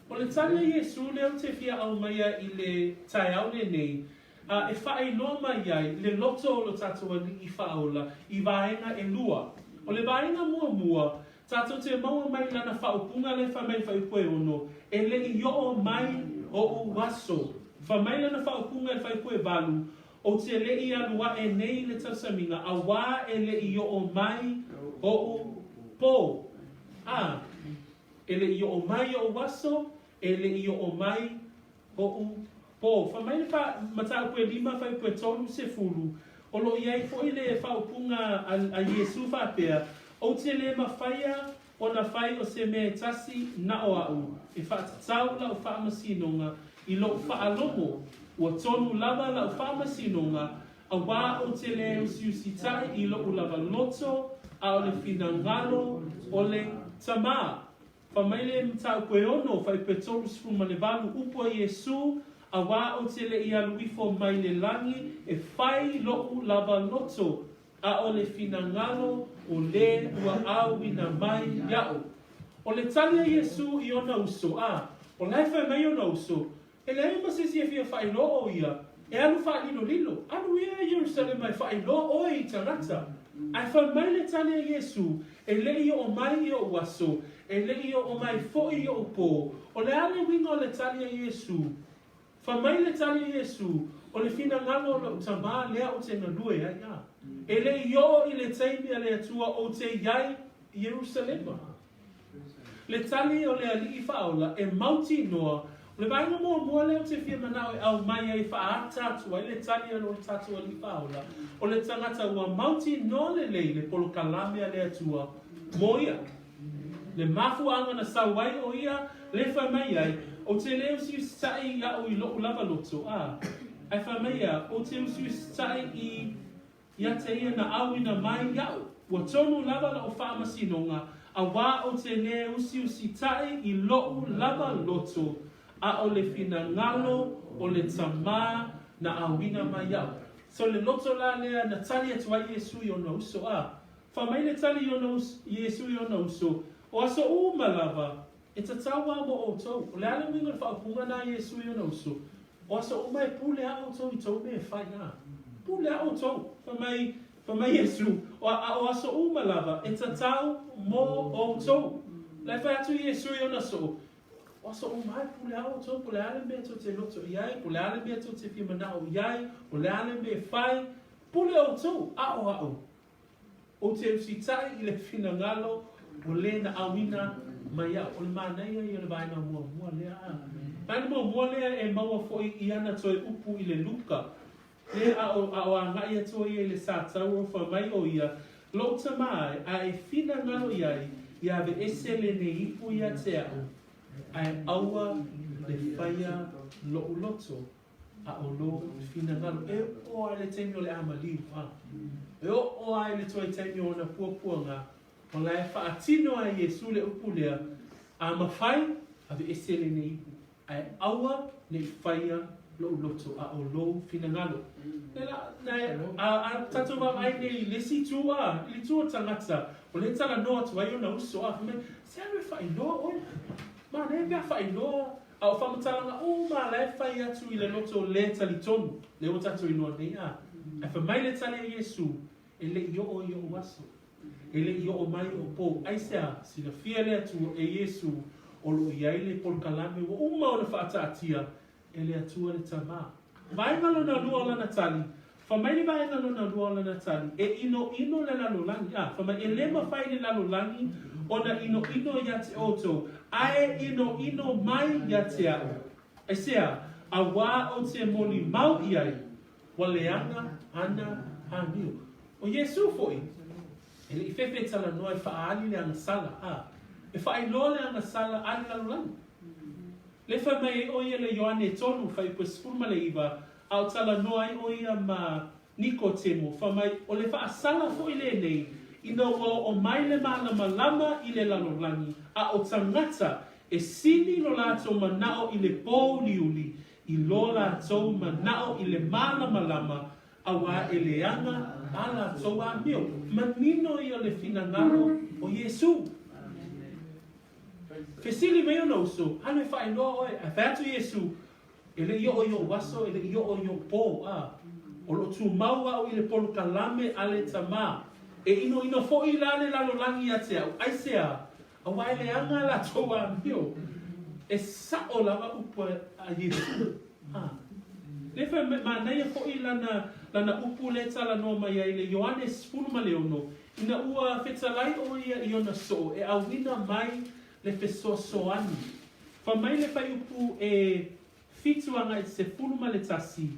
O le tali a Iesū lea ou te fia aumaia i le taeao lenei, a e faailoa mai ai le loto o lo tatou Alii Faaola i vaega e lua. O le vaega muamua, tatou te maua mai lana faaupuga lea e fai mai i le fuaiupu e ono, E le i oo mai oʻu aso. Fai mai lana faaupuga i le fuaiupu e valu, Ou te le i alu aʻe nei i le tausamiga, auā e le i oo mai oʻu pō. A, e le i oo mai oʻu aso, e le i oo mai oʻu pō. Fai mai le fa, mataupu e lima, fuaiupu e 30, o lo o i ai foi le faaupuga a, a Iesū faapea, Ou te le mafaia ona fai o se mea e tasi na o aʻu, e faatatau lau faamasinoga i loʻu faalogo, ua tonu lava lau faamasinoga, auā ou te le usiusitaʻi i loʻu lava loto, a o le finagalo o le Tamā. Fai mai le mataupu e ono, fuaiupu e 38, upu a Iesū, Auā ou te le i alu ifo mai le lagi e fai loʻu lava loto, A o le finagalo o lē ua ʻauina mai iaʻu. O le tali a Iesū i ona uso, a o la e fai mai ona uso, E leai ma se isi e fia faailoa o ia, e alu faalilolilo, alu ia i Ierusalema e faailoa oe i tagata. Ae fai mai le tali a Iesū, E le i oo mai i oʻu aso, e le i oo mai foi i oʻu pō. O le a le uiga o le tali a Iesū? Fai mai le tali a Iesū, O le finagalo o loʻu Tamā lea ou te galue ai a. E le i oo i le taimi a le Atua ou te i ai i Ierusalema. Le tali o le Alii Faaola, e mautinoa, o le vaega muamua lea ou te fia manao e aumai ai e faaata atu ai le tali a lo tatou Alii Faaola, o le tagata ua mautinoa lelei le polokalame a le Atua mo ia. Le mafuaaga na sau ai o ia le fai mai ai, Ou te le usiusitaʻi iaʻu i loʻu lava loto, a, ae fai mai ia, Ou te usiusitaʻi i ia te ia na ʻauina mai iaʻu. Ua tonu lava loʻu faamasinoga, auā ou te le usiusitaʻi i loʻu lava loto, a o le finagalo o le Tamā na ʻauina mai iaʻu. So le loto la lea na tali atu ai Iesū i ona uso, a, Fai mai le tali i ona uso, Iesū i ona uso, O aso uma lava, e tatau a mo outou. O le a le uiga o le faaupuga na a Iesū i ona uso? O aso uma e pule a outou i tou mea e fai a. Pule a outou. Fai mai, fai mai Iesū, o, a o aso uma lava, e tatau mo outou. La e fai atu Iesū i ona soo, O aso uma e pule a outou, po o le a le mea tou te loto i ai, po o le a le mea tou te fia manao i ai, po o le a le mea e fai, pule outou, a o aʻu. Ou te usitaʻi i le finagalo o lē na ʻauina mai iaʻu. O le manaia ia o le vaega muamua lea. A vaega muamua lea e maua foi i ana toe upu i le Luka, lea a o, a o agaʻi atu o ia i le sātau o fai mai o ia, Loʻu tamā e, a e finagalo i ai, ia aveese lenei ipu ia te aʻu, ae aua le faia loʻu loto. A o lou finagalo, e oo a i le taimi o le a maliu, a e oo a i le toe taimi o ona puapuaga, o la e faatino ai Iesū le upu lea, A mafai, aveese lenei ipu, ae aua ne i faia loʻu loto, a o lou finagalo. Le la, na e, a, a tatou vaavaai nei i le isi itu, a, i le itu o tagata, o lea e talanoa atu ai ona uso, a, fai mai, se alu e faailoa oe, manaia pe a faailoa A o faamatalaga uma la e fai atu i le loto le talitonu, lea ua tatou iloa nei, a, ae fai mai le tali a Iesu, E le i oo i oʻu aso, e le i oo mai oʻu pō. Aisea? Silafia le Atua e Iesu, O lo o i ai le polokalame ua uma ona faataatia e le Atua le Tama. Vaega lona lua o lana tali, Fai mai le vaega lona lua o lana tali, E inoino le lalolagi, a, fai mai, e le mafai le lalolagi ona inoino ia te outou, ae inoino mai ia te a'u. Aisea? Auā ou te molimau i ai, ua leaga ana amio. ʻO Iesū foʻi, e le i fefe e talanoa e faaali le agasala, a, e faailoa le agasala a le lalolagi. Lea fai mai ai ʻo ia le Ioane 3, fuaiupu 19, a o talanoa ai ʻo ia ma Nikotemo, fai mai, ʻO le faasala foʻi lenei, ina ua oo mai le malamalama i le lalolagi, a ʻo tagata e sili lo lātou manaʻo i le pōuliuli, i lo lātou manaʻo i le malamalama, auā e leaga a lātou amio. Manino ia o le finagalo o Iesū. Fesili mai ona uso, Alu e faailoa ʻoe. Ae fai atu Iesū, E le i oo i oʻu aso, e le i oo i oʻu pō, a o lo o tumau aʻu i le polokalame a le Tamā. E inoino foʻi la le lalolagi ia te aʻu, aisea, auā e leaga a lātou amio. E saʻo lava upu a Iesū. A. Lea fai mai, manaia foʻi lana, lana upu lea talanoa mai ai le Ioane 16, Ina ua fetalai ʻo ia i ona soo e ʻauina mai le fesoasoani. Fai mai le fuaiupu e 7 agai 11,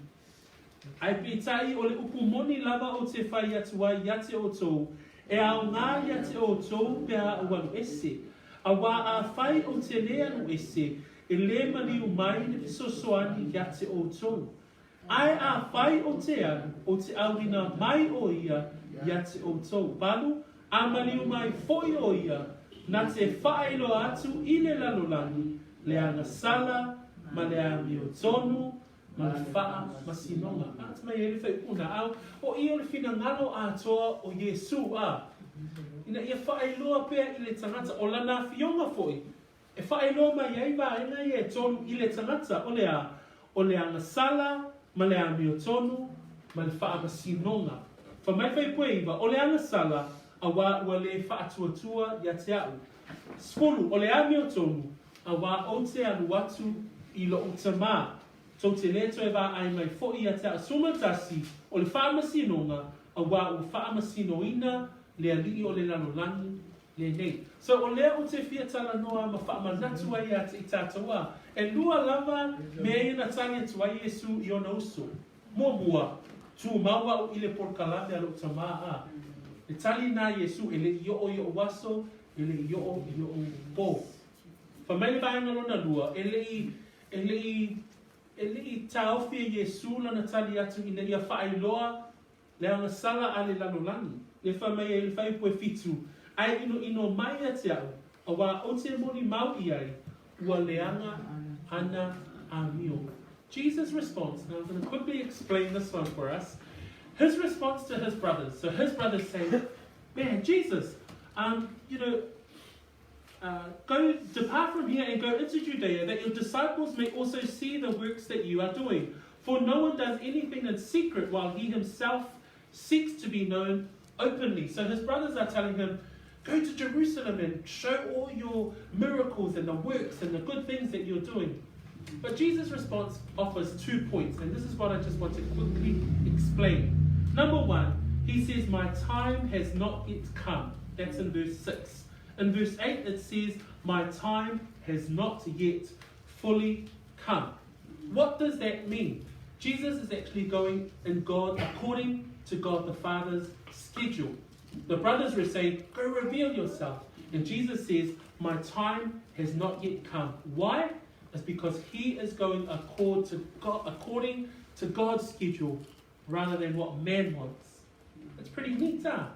Ae peitai o le upu moni lava ou te fai atu ai ia te outou, e aoga ia te outou pe a ou alu ese. Auā afai ou te lē alu ese, e lē maliu mai le fesoasoani ia te outou. Ae afai ou te alu, ou te ʻauina mai ʻo ia ia te ʻoutou. Valu, a maliu mai foʻi ʻo ia, na te faailoa atu i le lalolagi, le agasala, ma le amiotonu, ma le faamasinoga. A mai ai le fuaiupu naʻau, ʻo ia o le finagalo atoa o Iesū, a ina ia faailoa pea i le tagata, ʻo lana afioga foʻi, E faailoa mai ai vaega ia e tolu i le tagata, o le a? O le agasala, ma le amiotonu, ma le faamasinoga. Fai mai fuaiupu e iva, o le agasala, auā ua lē faatuatua ia te aʻu. 10, o le amiotonu, auā ou te alu atu i loʻu Tamā. Tou te lē toe vaai mai foʻi ia te aʻu. 11, o le faamasinoga, auā ua faamasinoina le aliʻi o le lalolagi Lenei. So o lea ou te fia talanoa ma faamanatu ai ia te i tatou a, elua lava mea ia na tali atu ai Iesu i ona uso. Muamua, tumau aʻu i le polokalame a loʻu Tamā a. Le tali na Iesu e le i oo i oʻu aso, e le i oo i oʻu pō. Fai mai le vaega lona lua, e le i, e le i, e le i taofi e Iesu lana tali atu ina ia faailoa Le agasala a le lalolagi, le fai mai ai le fuaiupu e fitu, Ae inoino mai ia te aʻu, auā ou te molimau i ai, ua leaga ana amio. Jesus' response, now I'm going to quickly explain this one for us. His response to his brothers. So his brothers say, Man, Jesus, um, you know, uh, go depart from here and go into Judea, that your disciples may also see the works that you are doing. For no one does anything in secret while he himself seeks to be known openly. So his brothers are telling him, Go to Jerusalem and show all your miracles and the works and the good things that you're doing. But Jesus' response offers two points, and this is what I just want to quickly explain. Number one, he says, My time has not yet come. That's in verse 6. In verse 8, it says, My time has not yet fully come. What does that mean? Jesus is actually going in God according to God the Father's schedule. The brothers were saying, Go reveal yourself. And Jesus says, My time has not yet come. Why? It's because he is going accord to God, according to God's schedule rather than what man wants. It's pretty neat, huh?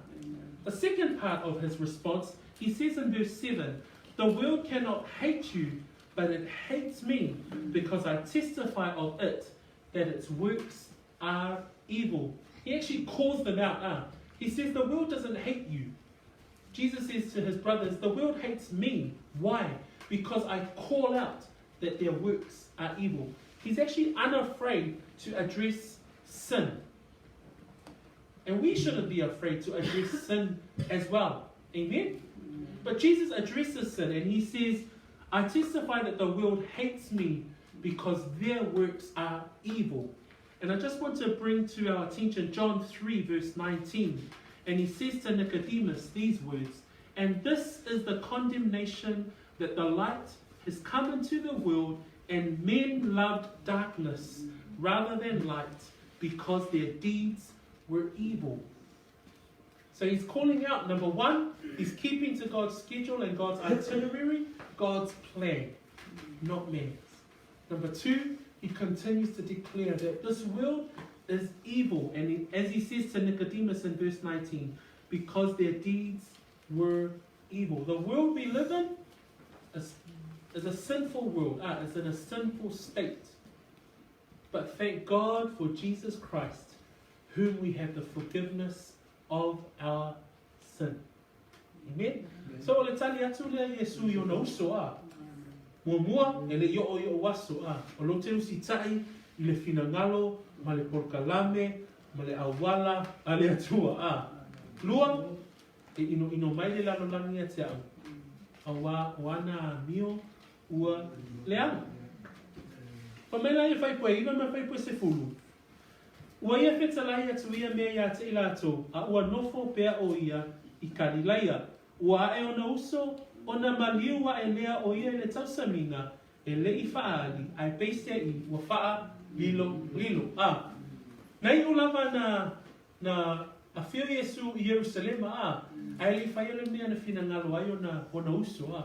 The second part of his response, he says in verse 7 The world cannot hate you, but it hates me because I testify of it that its works are evil. He actually calls them out. Huh? He says, The world doesn't hate you. Jesus says to his brothers, The world hates me. Why? Because I call out that their works are evil. He's actually unafraid to address sin. And we shouldn't be afraid to address sin as well. Amen? But Jesus addresses sin and he says, I testify that the world hates me because their works are evil. And I just want to bring to our attention John 3, verse 19. And he says to Nicodemus these words And this is the condemnation that the light has come into the world, and men loved darkness rather than light because their deeds were evil. So he's calling out number one, he's keeping to God's schedule and God's itinerary, God's plan, not man's. Number two, he continues to declare that this world is evil. And he, as he says to Nicodemus in verse 19, because their deeds were evil. The world we live in is, is a sinful world, ah, it's in a sinful state. But thank God for Jesus Christ, whom we have the forgiveness of our sin. Amen. So o le tali atu lea Iesu i ona uso a. Muamua, e le i oo i ou aso a. O lou te usitai i le finagalo ma le polokalame ma le auala a le Atua a. Lua, e inoino mai le lalolagi ia te au, auā o ana amio ua leaga. Fai mai la ia faipue iva ma faipue sefulu, Ua ia fetalai atu ia mea iā te i lātou, a ua nofo pea ʻo ia i Kalilaia. Ua aʻe ona uso, ona maliu aʻe lea ʻo ia i le tausamiga, e le i faaali, ae peiseai ua faa lilo lilo. A na iʻu lava na, na afio Iesu i Ierusalema, a, ae le i faia le mea na finagalo ai ona, ona uso, a,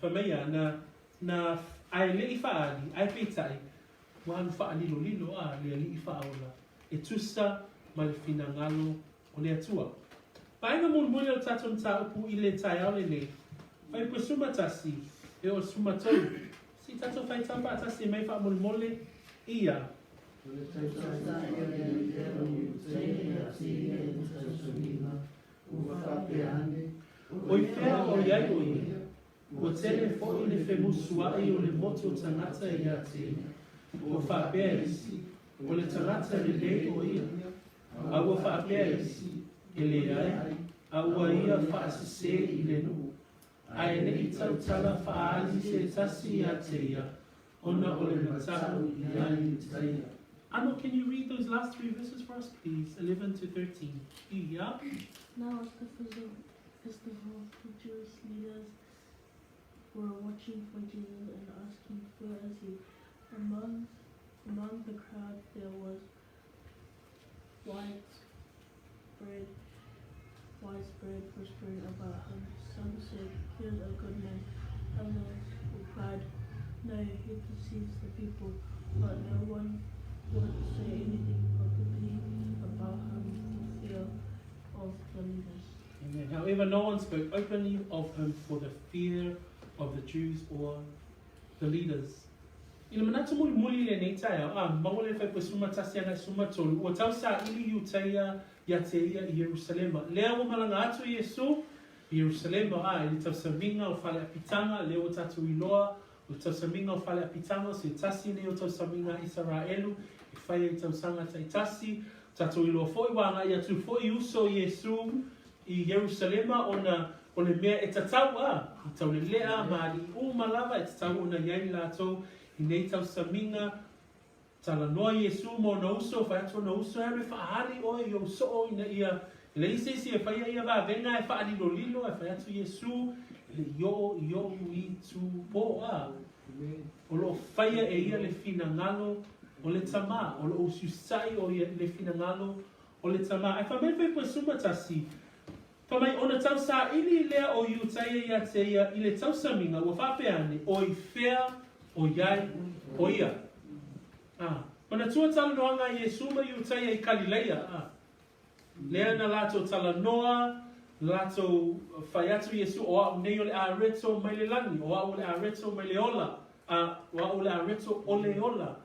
fai mai ia, na, na, ae le i faaali, ae peitai, Ua alu faalilolilo a le Alii Faaola e tusa ma le finagalo o le Atua. Vaega mulimuli o le tatou mataupu i le taeao lenei, Faipue suma tasi, e o suma tou. Se i tatou faitau faatasi mai faamolemole ia. O le tausaga ia le lea o Iutaia ia te ia i le tausamiga, ua faapea ane, O i fea o i ai o ia? Ua tele foi le femusuai o le motu o tagata ia te ia. Ua faapea isi, O le tagata lelei o ia. A ua faapea isi, E leai, a ua ia faasese i le nuu. Ae ne i tautala faaali se tasi ia te ia, ona o le mataʻu ia Iutaia. Ano, can you read those last three verses for us, please? 11 to 13. Ia. Now at the festival, the Jewish leaders were watching for Jesus and asking, Where is he? Among, among the crowd there was widespread, widespread whispering about him. Some said, Here's a good man. Others replied, No, he deceives the people. But no one would say anything publicly about him for fear of the leaders. Amen. However, no one spoke openly of him for the fear of the Jews or the leaders. I le manatu mulimuli i lenei taeao, a, maua le faipue suma tasi agai suma tolu, ua tau saili Iutaia ia te ia i Ierusalema. Lea ua malaga atu Iesu i Ierusalema, a, i le tausamiga o faleapitaga, lea ua tatou iloa, o le tausamiga o faleapitaga, o se tasi nei o tausamiga a Isaraelu e faia i tausaga taitasi, Tatou iloa foi ua agai atu foi uso Iesu i Ierusalema ona o le mea e tatau a, i taulelea ma alii uma lava e tatau ona i ai latou i nei tausamiga. Talanoa Iesu ma ona uso, fai atu ona uso, e alu e faaali oe i ou soo ina ia e leai se isi e faia ia vavega e faalilolilo, ae fai atu Iesu, e le i oo i ou itupo a. O lo o faia e ia le finagalo o le Tama, o lo o usiusitai o ia i le finagalo o le Tama. Ae fai mai le faipue suma tasi, fai mai, ona tausaili lea o Iutaia ia te ia i le tausamiga, ua faapea ane, O i fea o iai o ia? A, manatua talanoaga a Iesu ma Iutaia i Kalileia, a, Lea na latou talanoa, latou fai atu Iesu, O a'u nei o le areto mai le lagi, o a'u o le areto mai le ola, a o a'u o le areto o le ola.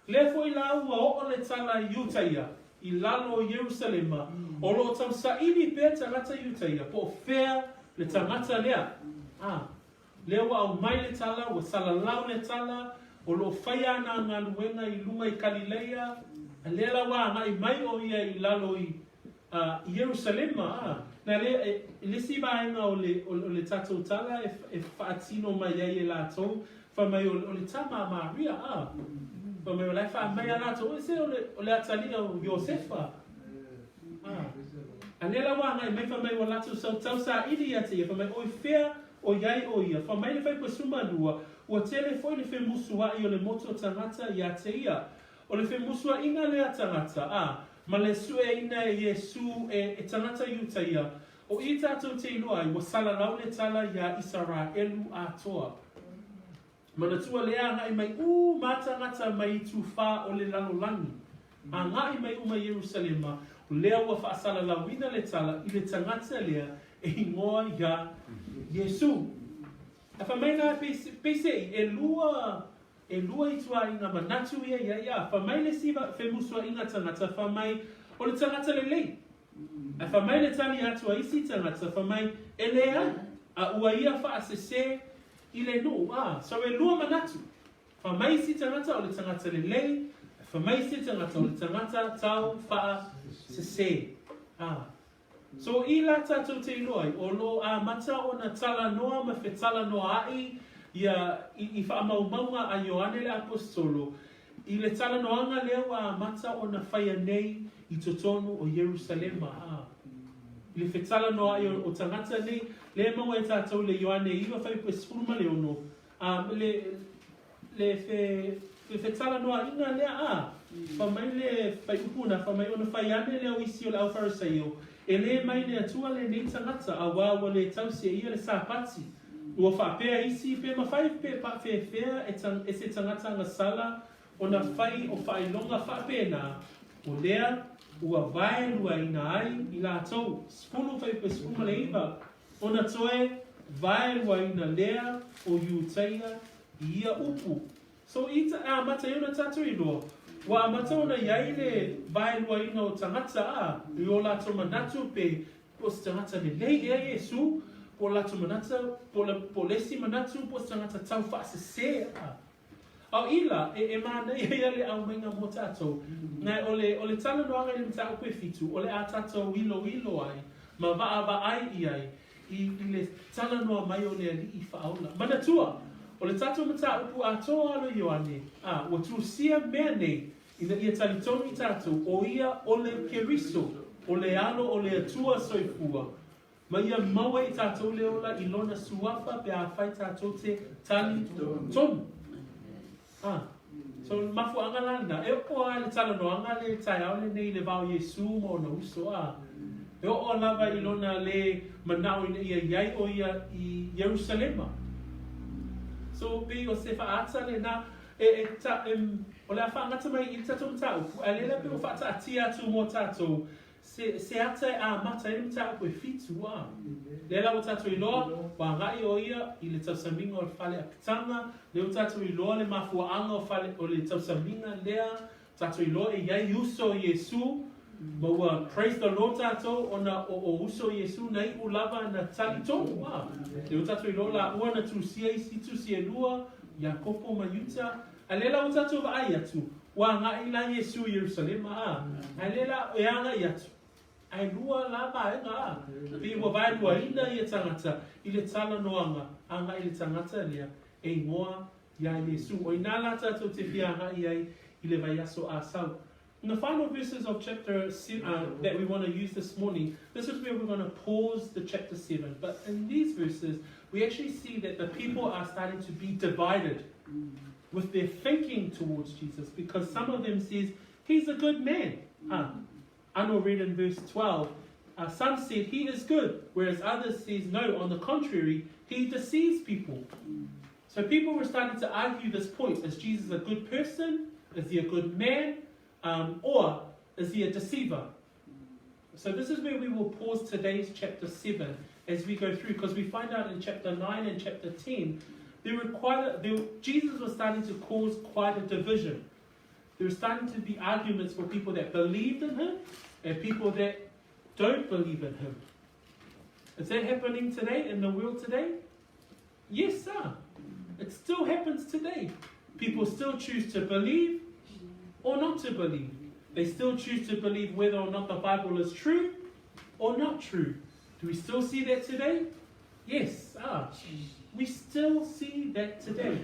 Lea foi la ua oo le tala i Iutaia, i lalo o Ierusalema, o lo o tausaili pea tagata Iutaia, po o fea le tagata lea. A, lea ua aumai le tala, ua salalau le tala, o lo o faia ana galuega i luga i Kalileia, a lea la ua agai mai o ia i lalo i Ierusalema, a. Na lea, e, i le isi vaega o le, o, o le tatou tala e, e faatino mai ai e latou, fai mai o, o le tama a Maria, a. Fai mai o la e faamai a latou, e se o le, o le atalii o Iosefa. A. A lea la ua agai mai fai mai ua latou sau tausaili ia te ia, fai mai, O i fea o i ai o ia? Fai mai le faipesuma lua, ua tele foi le femusua'i o le motu o tagata ia te ia. O le femusua'iga lea tagata, a, ma le sueina e Iesū e, e tagata Iutaia, o i tatou te iloa ai, ua salalau le tala iā Isaraelu atoa. Manatua lea agaʻi mai uma tagata mai itu fa o le lalolagi, agaʻi mai uma i Ierusalema, o lea ua faasalalauina le tala i le tagata lea e igoa iā Iesū. Ae fai mai la peiseʻi, ʻelua, ʻelua ituaiga manatu ia i ai, a fai mai le isi femusuaiga tagata, fai mai, o le tagata lelei. Ae fai mai le tali atu a isi tagata, fai mai, e leai, a ua ia faasesē i le nuu, a, so ʻelua manatu. Fai mai isi tagata o le tagata lelei, ae fai mai isi tagata o le tagata tau faasesē. A. So i la tatou te iloa ai, o lo o amata ona talanoa ma fetalanoaʻi ia i, i faamaumauga a Ioane le Aposetolo i le talanoaga lea ua amata ona faia nei i totonu o Ierusalema, a. I le fetalanoaʻi o, o tagata nei, lea e maua e tatou i le Ioane 9 fuaiupu e 16, a, le, le fe, fe, fetalanoaʻiga lea, a. Fai mai le fuaiupu na, fai mai ona fai ane lea o isi o le au Farisaio, e lē mai le Atua lenei tagata, auā ua lē tausi e ia le Sapati. Ua faapea isi, pe mafai pe paafefea e, e se tagata agasala ona fai o faailoga faapena, o lea ua vaeluaina ai i latou, 10 fuaiupu e 19, ona toe vaeluaina lea o Iutaia i ia upu. So i ta, e amata ai ona tatou iloa, ua amata ona i ai le vaeluaina o tagata, a, i o latou manatu pe po o se tagata lelei ea Iesū, po o latou manatu, po o po o le isi manatu po o se tagata tau faasesē, a. A o i la, e, e manaia ia le aumaiga mo tatou, na o le, o le talanoaga i le mataupu e 7, o le a tatou iloilo ai ma vaavaai i ai i, i le talanoa mai o le Alii Faaola. Manatua, o le tatou mataupu atoa alo Ioane, a, ua tusia mea nei, ina ia talitonu i tatou, o ia o le Keriso, o le alo o le Atua soifua, ma ia maua i tatou le ola i lona suafa pe afai tatou te talitonu. A, so mafuaaga la lena, e oo lava le talanoaga le taeao lenei i le va o Iesū ma ona uso, a. E oo lava i lona lē manao ina ia i ai o ia i Ierusalema. So pei o se faaata lena, e, e, ta, e, o le a faagata mai i le tatou mataupu, ae lea la pei ua faataatia atu mo tatou se, se ata e amata ai le mataupu e 7, a. Lea la ua tatou iloa, ua agaʻi o ia i le tausamiga o le fale apitaga, lea ua tatou iloa le mafuaaga o fale, o le tausamiga lea, tatou iloa e i ai uso o Iesū, ma ua praise the Lord tatou ona o, o uso o Iesū na iʻu lava na talitonu, a. Lea ua tatou iloa laua na tusia isi tusi ʻelua, Iakopo ma Iuta, a lea la ua tatou vaai atu, ua agaʻi la Iesū i Ierusalema, a. Ae lea la e agaʻi atu, ae lua la vaega, a. Pei ua vaeluaina ia tagata i le talanoaga agaʻi le tagata lea e igoa iā Iesū. O inā la tatou te fia agaʻi ai i le vaiaso a sau. In the final verses of chapter that we want to use this morning, this is where we're going to pause the chapter 7. But in these verses, we actually see that the people are starting to be divided with their thinking towards Jesus, because some of them says, he's a good man. Ano read in verse 12, some said he is good, whereas others says no, on the contrary, he deceives people. So people were starting to argue this point. Is Jesus a good person? Is he a good man? Or is he a deceiver? So this is where we will pause today's chapter 7 as we go through, because we find out in chapter 9 and chapter 10, there were quite a, there, Jesus was starting to cause quite a division. There were starting to be arguments for people that believed in him and people that don't believe in him. Is that happening today in the world today? Yes, sir. It still happens today. People still choose to believe or not to believe. They still choose to believe whether or not the Bible is true or not true. Do we still see that today? Yes, we still see that today.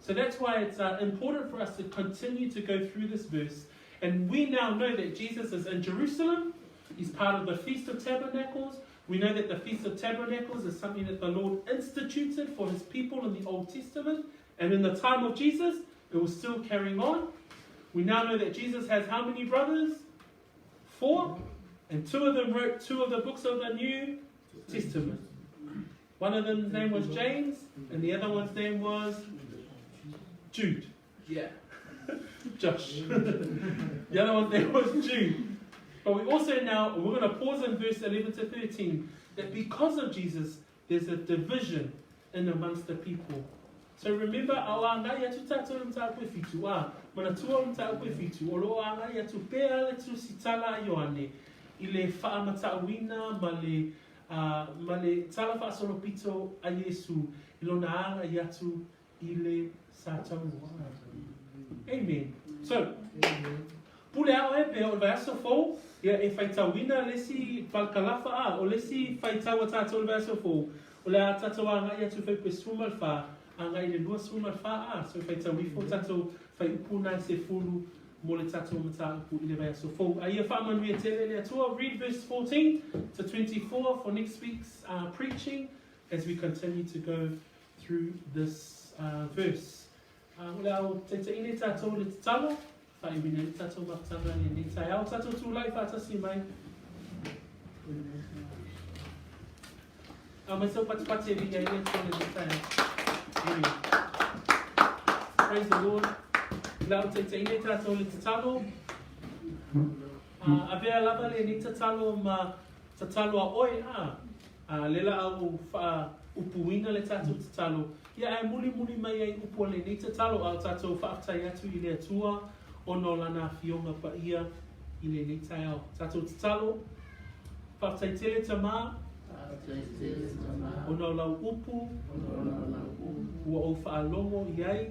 So that's why it's important for us to continue to go through this verse. And we now know that Jesus is in Jerusalem. He's part of the Feast of Tabernacles. We know that the Feast of Tabernacles is something that the Lord instituted for his people in the Old Testament. And in the time of Jesus, it was still carrying on. We now know that Jesus has how many brothers? 4. And 2 of them wrote 2 of the books of the New Testament. One of them's name was James, and the other one's name was Jude. Yeah. Josh. The other one's name was Jude. But we also now, we're going to pause in verse 11 to 13, that because of Jesus, there's a division in amongst the people. So remember, awa ngai atu tātou le mtāku e whitu, a, mana tua o mtāku e whitu, o loa ngai atu pea le tusi tala a Ioane, i le whaamatauina ma le, ma le tala whaasolopito a Yesu, i lona anga i atu i le sataua. Amen. So, pule ao e pea o le vaiaso fou, ia e whaitauina lesi palkalafa a, o lesi whaitaua tātou le vaiaso fou, o le a tātou a ngai atu whaipe sumal wha, a ngai le lua sumal wha a, so whaitauifo tātou whaiupuna e se fulu mo le tātou mataupu i le vaiaso fou. A ia whaamanuia tele le atua, read verse 14 to 24 for next week's preaching as we continue to go through this verse. O le au teita ine tātou le tatalo, whaiwina le tātou mafutanga le nei tai au tātou tūlai whātasi mai. A mai sau patipati e vinga ine tō le nei tai au. Amen. Praise the Lord. Le au teita ine tātou le tatalo. A vea lava le nei tatalo ma tatalo a oe a. Lela au wha upuina le tātou tatalo. Ia ai muli muli mai ai upu le nei tatalo au tātou whaaftai atu i le atua o no lana fionga pa ia i le nei tai au. Tātou tatalo, whaaftai tele tama, o no lau upu, ua o whaalongo i ai,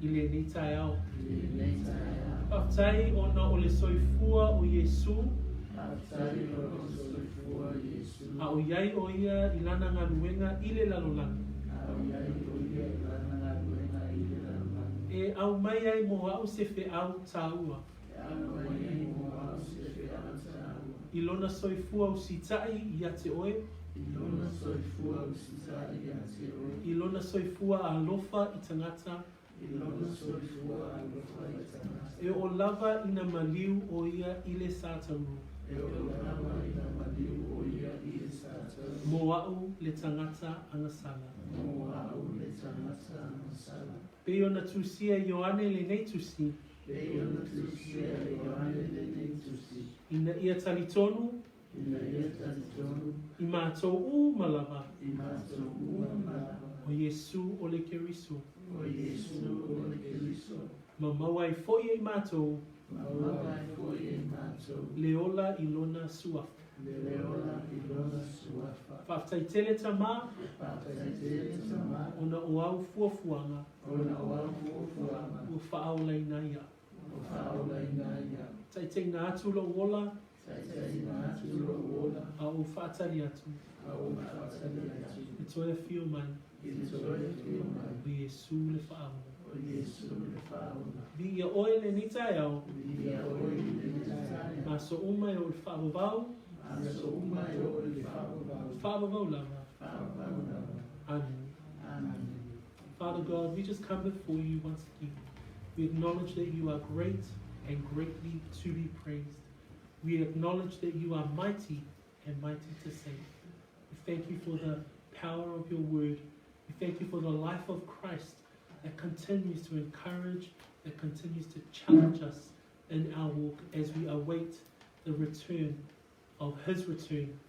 i le nei tai au. Whaaftai o no o le soifua o Yesu, a o iai o ia i lana ngaluenga i le lalolagi. E au mai ai mo au se fe au tāua. I lona soifua o sitai i ate oe. I lona soifua alofa i tangata. E o lava ina maliu o ia i le sataru. Mo au le tangata angasala. Pe ona tusia Ioane le nei tusi. Ina ia talitonu. I mātou u malava. O Yesu o le Keriso. Ma mauai foi e mātou. Le ola i lona suafa. Whaftai tele tama. Ona o au fuafuanga. Ua whaaolaina ia. Taiteinga atu lo ola. A o whaatari atu. E toe whio mai. O Yesu le whaaola. Vi ia oe le nei tai au. Ma so umai o le whaavavau. Whaavavau lava. Amen. Father God, we just come before you once again. We acknowledge that you are great and greatly to be praised. We acknowledge that you are mighty and mighty to save. We thank you for the power of your word. We thank you for the life of Christ that continues to encourage, that continues to challenge us in our walk as we await the return of his return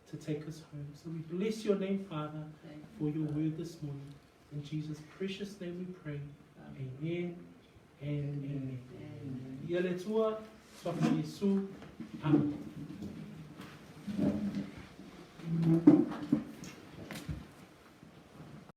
to take us home. So we bless your name, Father, for your word this morning. In Jesus' precious name we pray. Amen and amen. Ia le tua, swafa Yesu. Amen.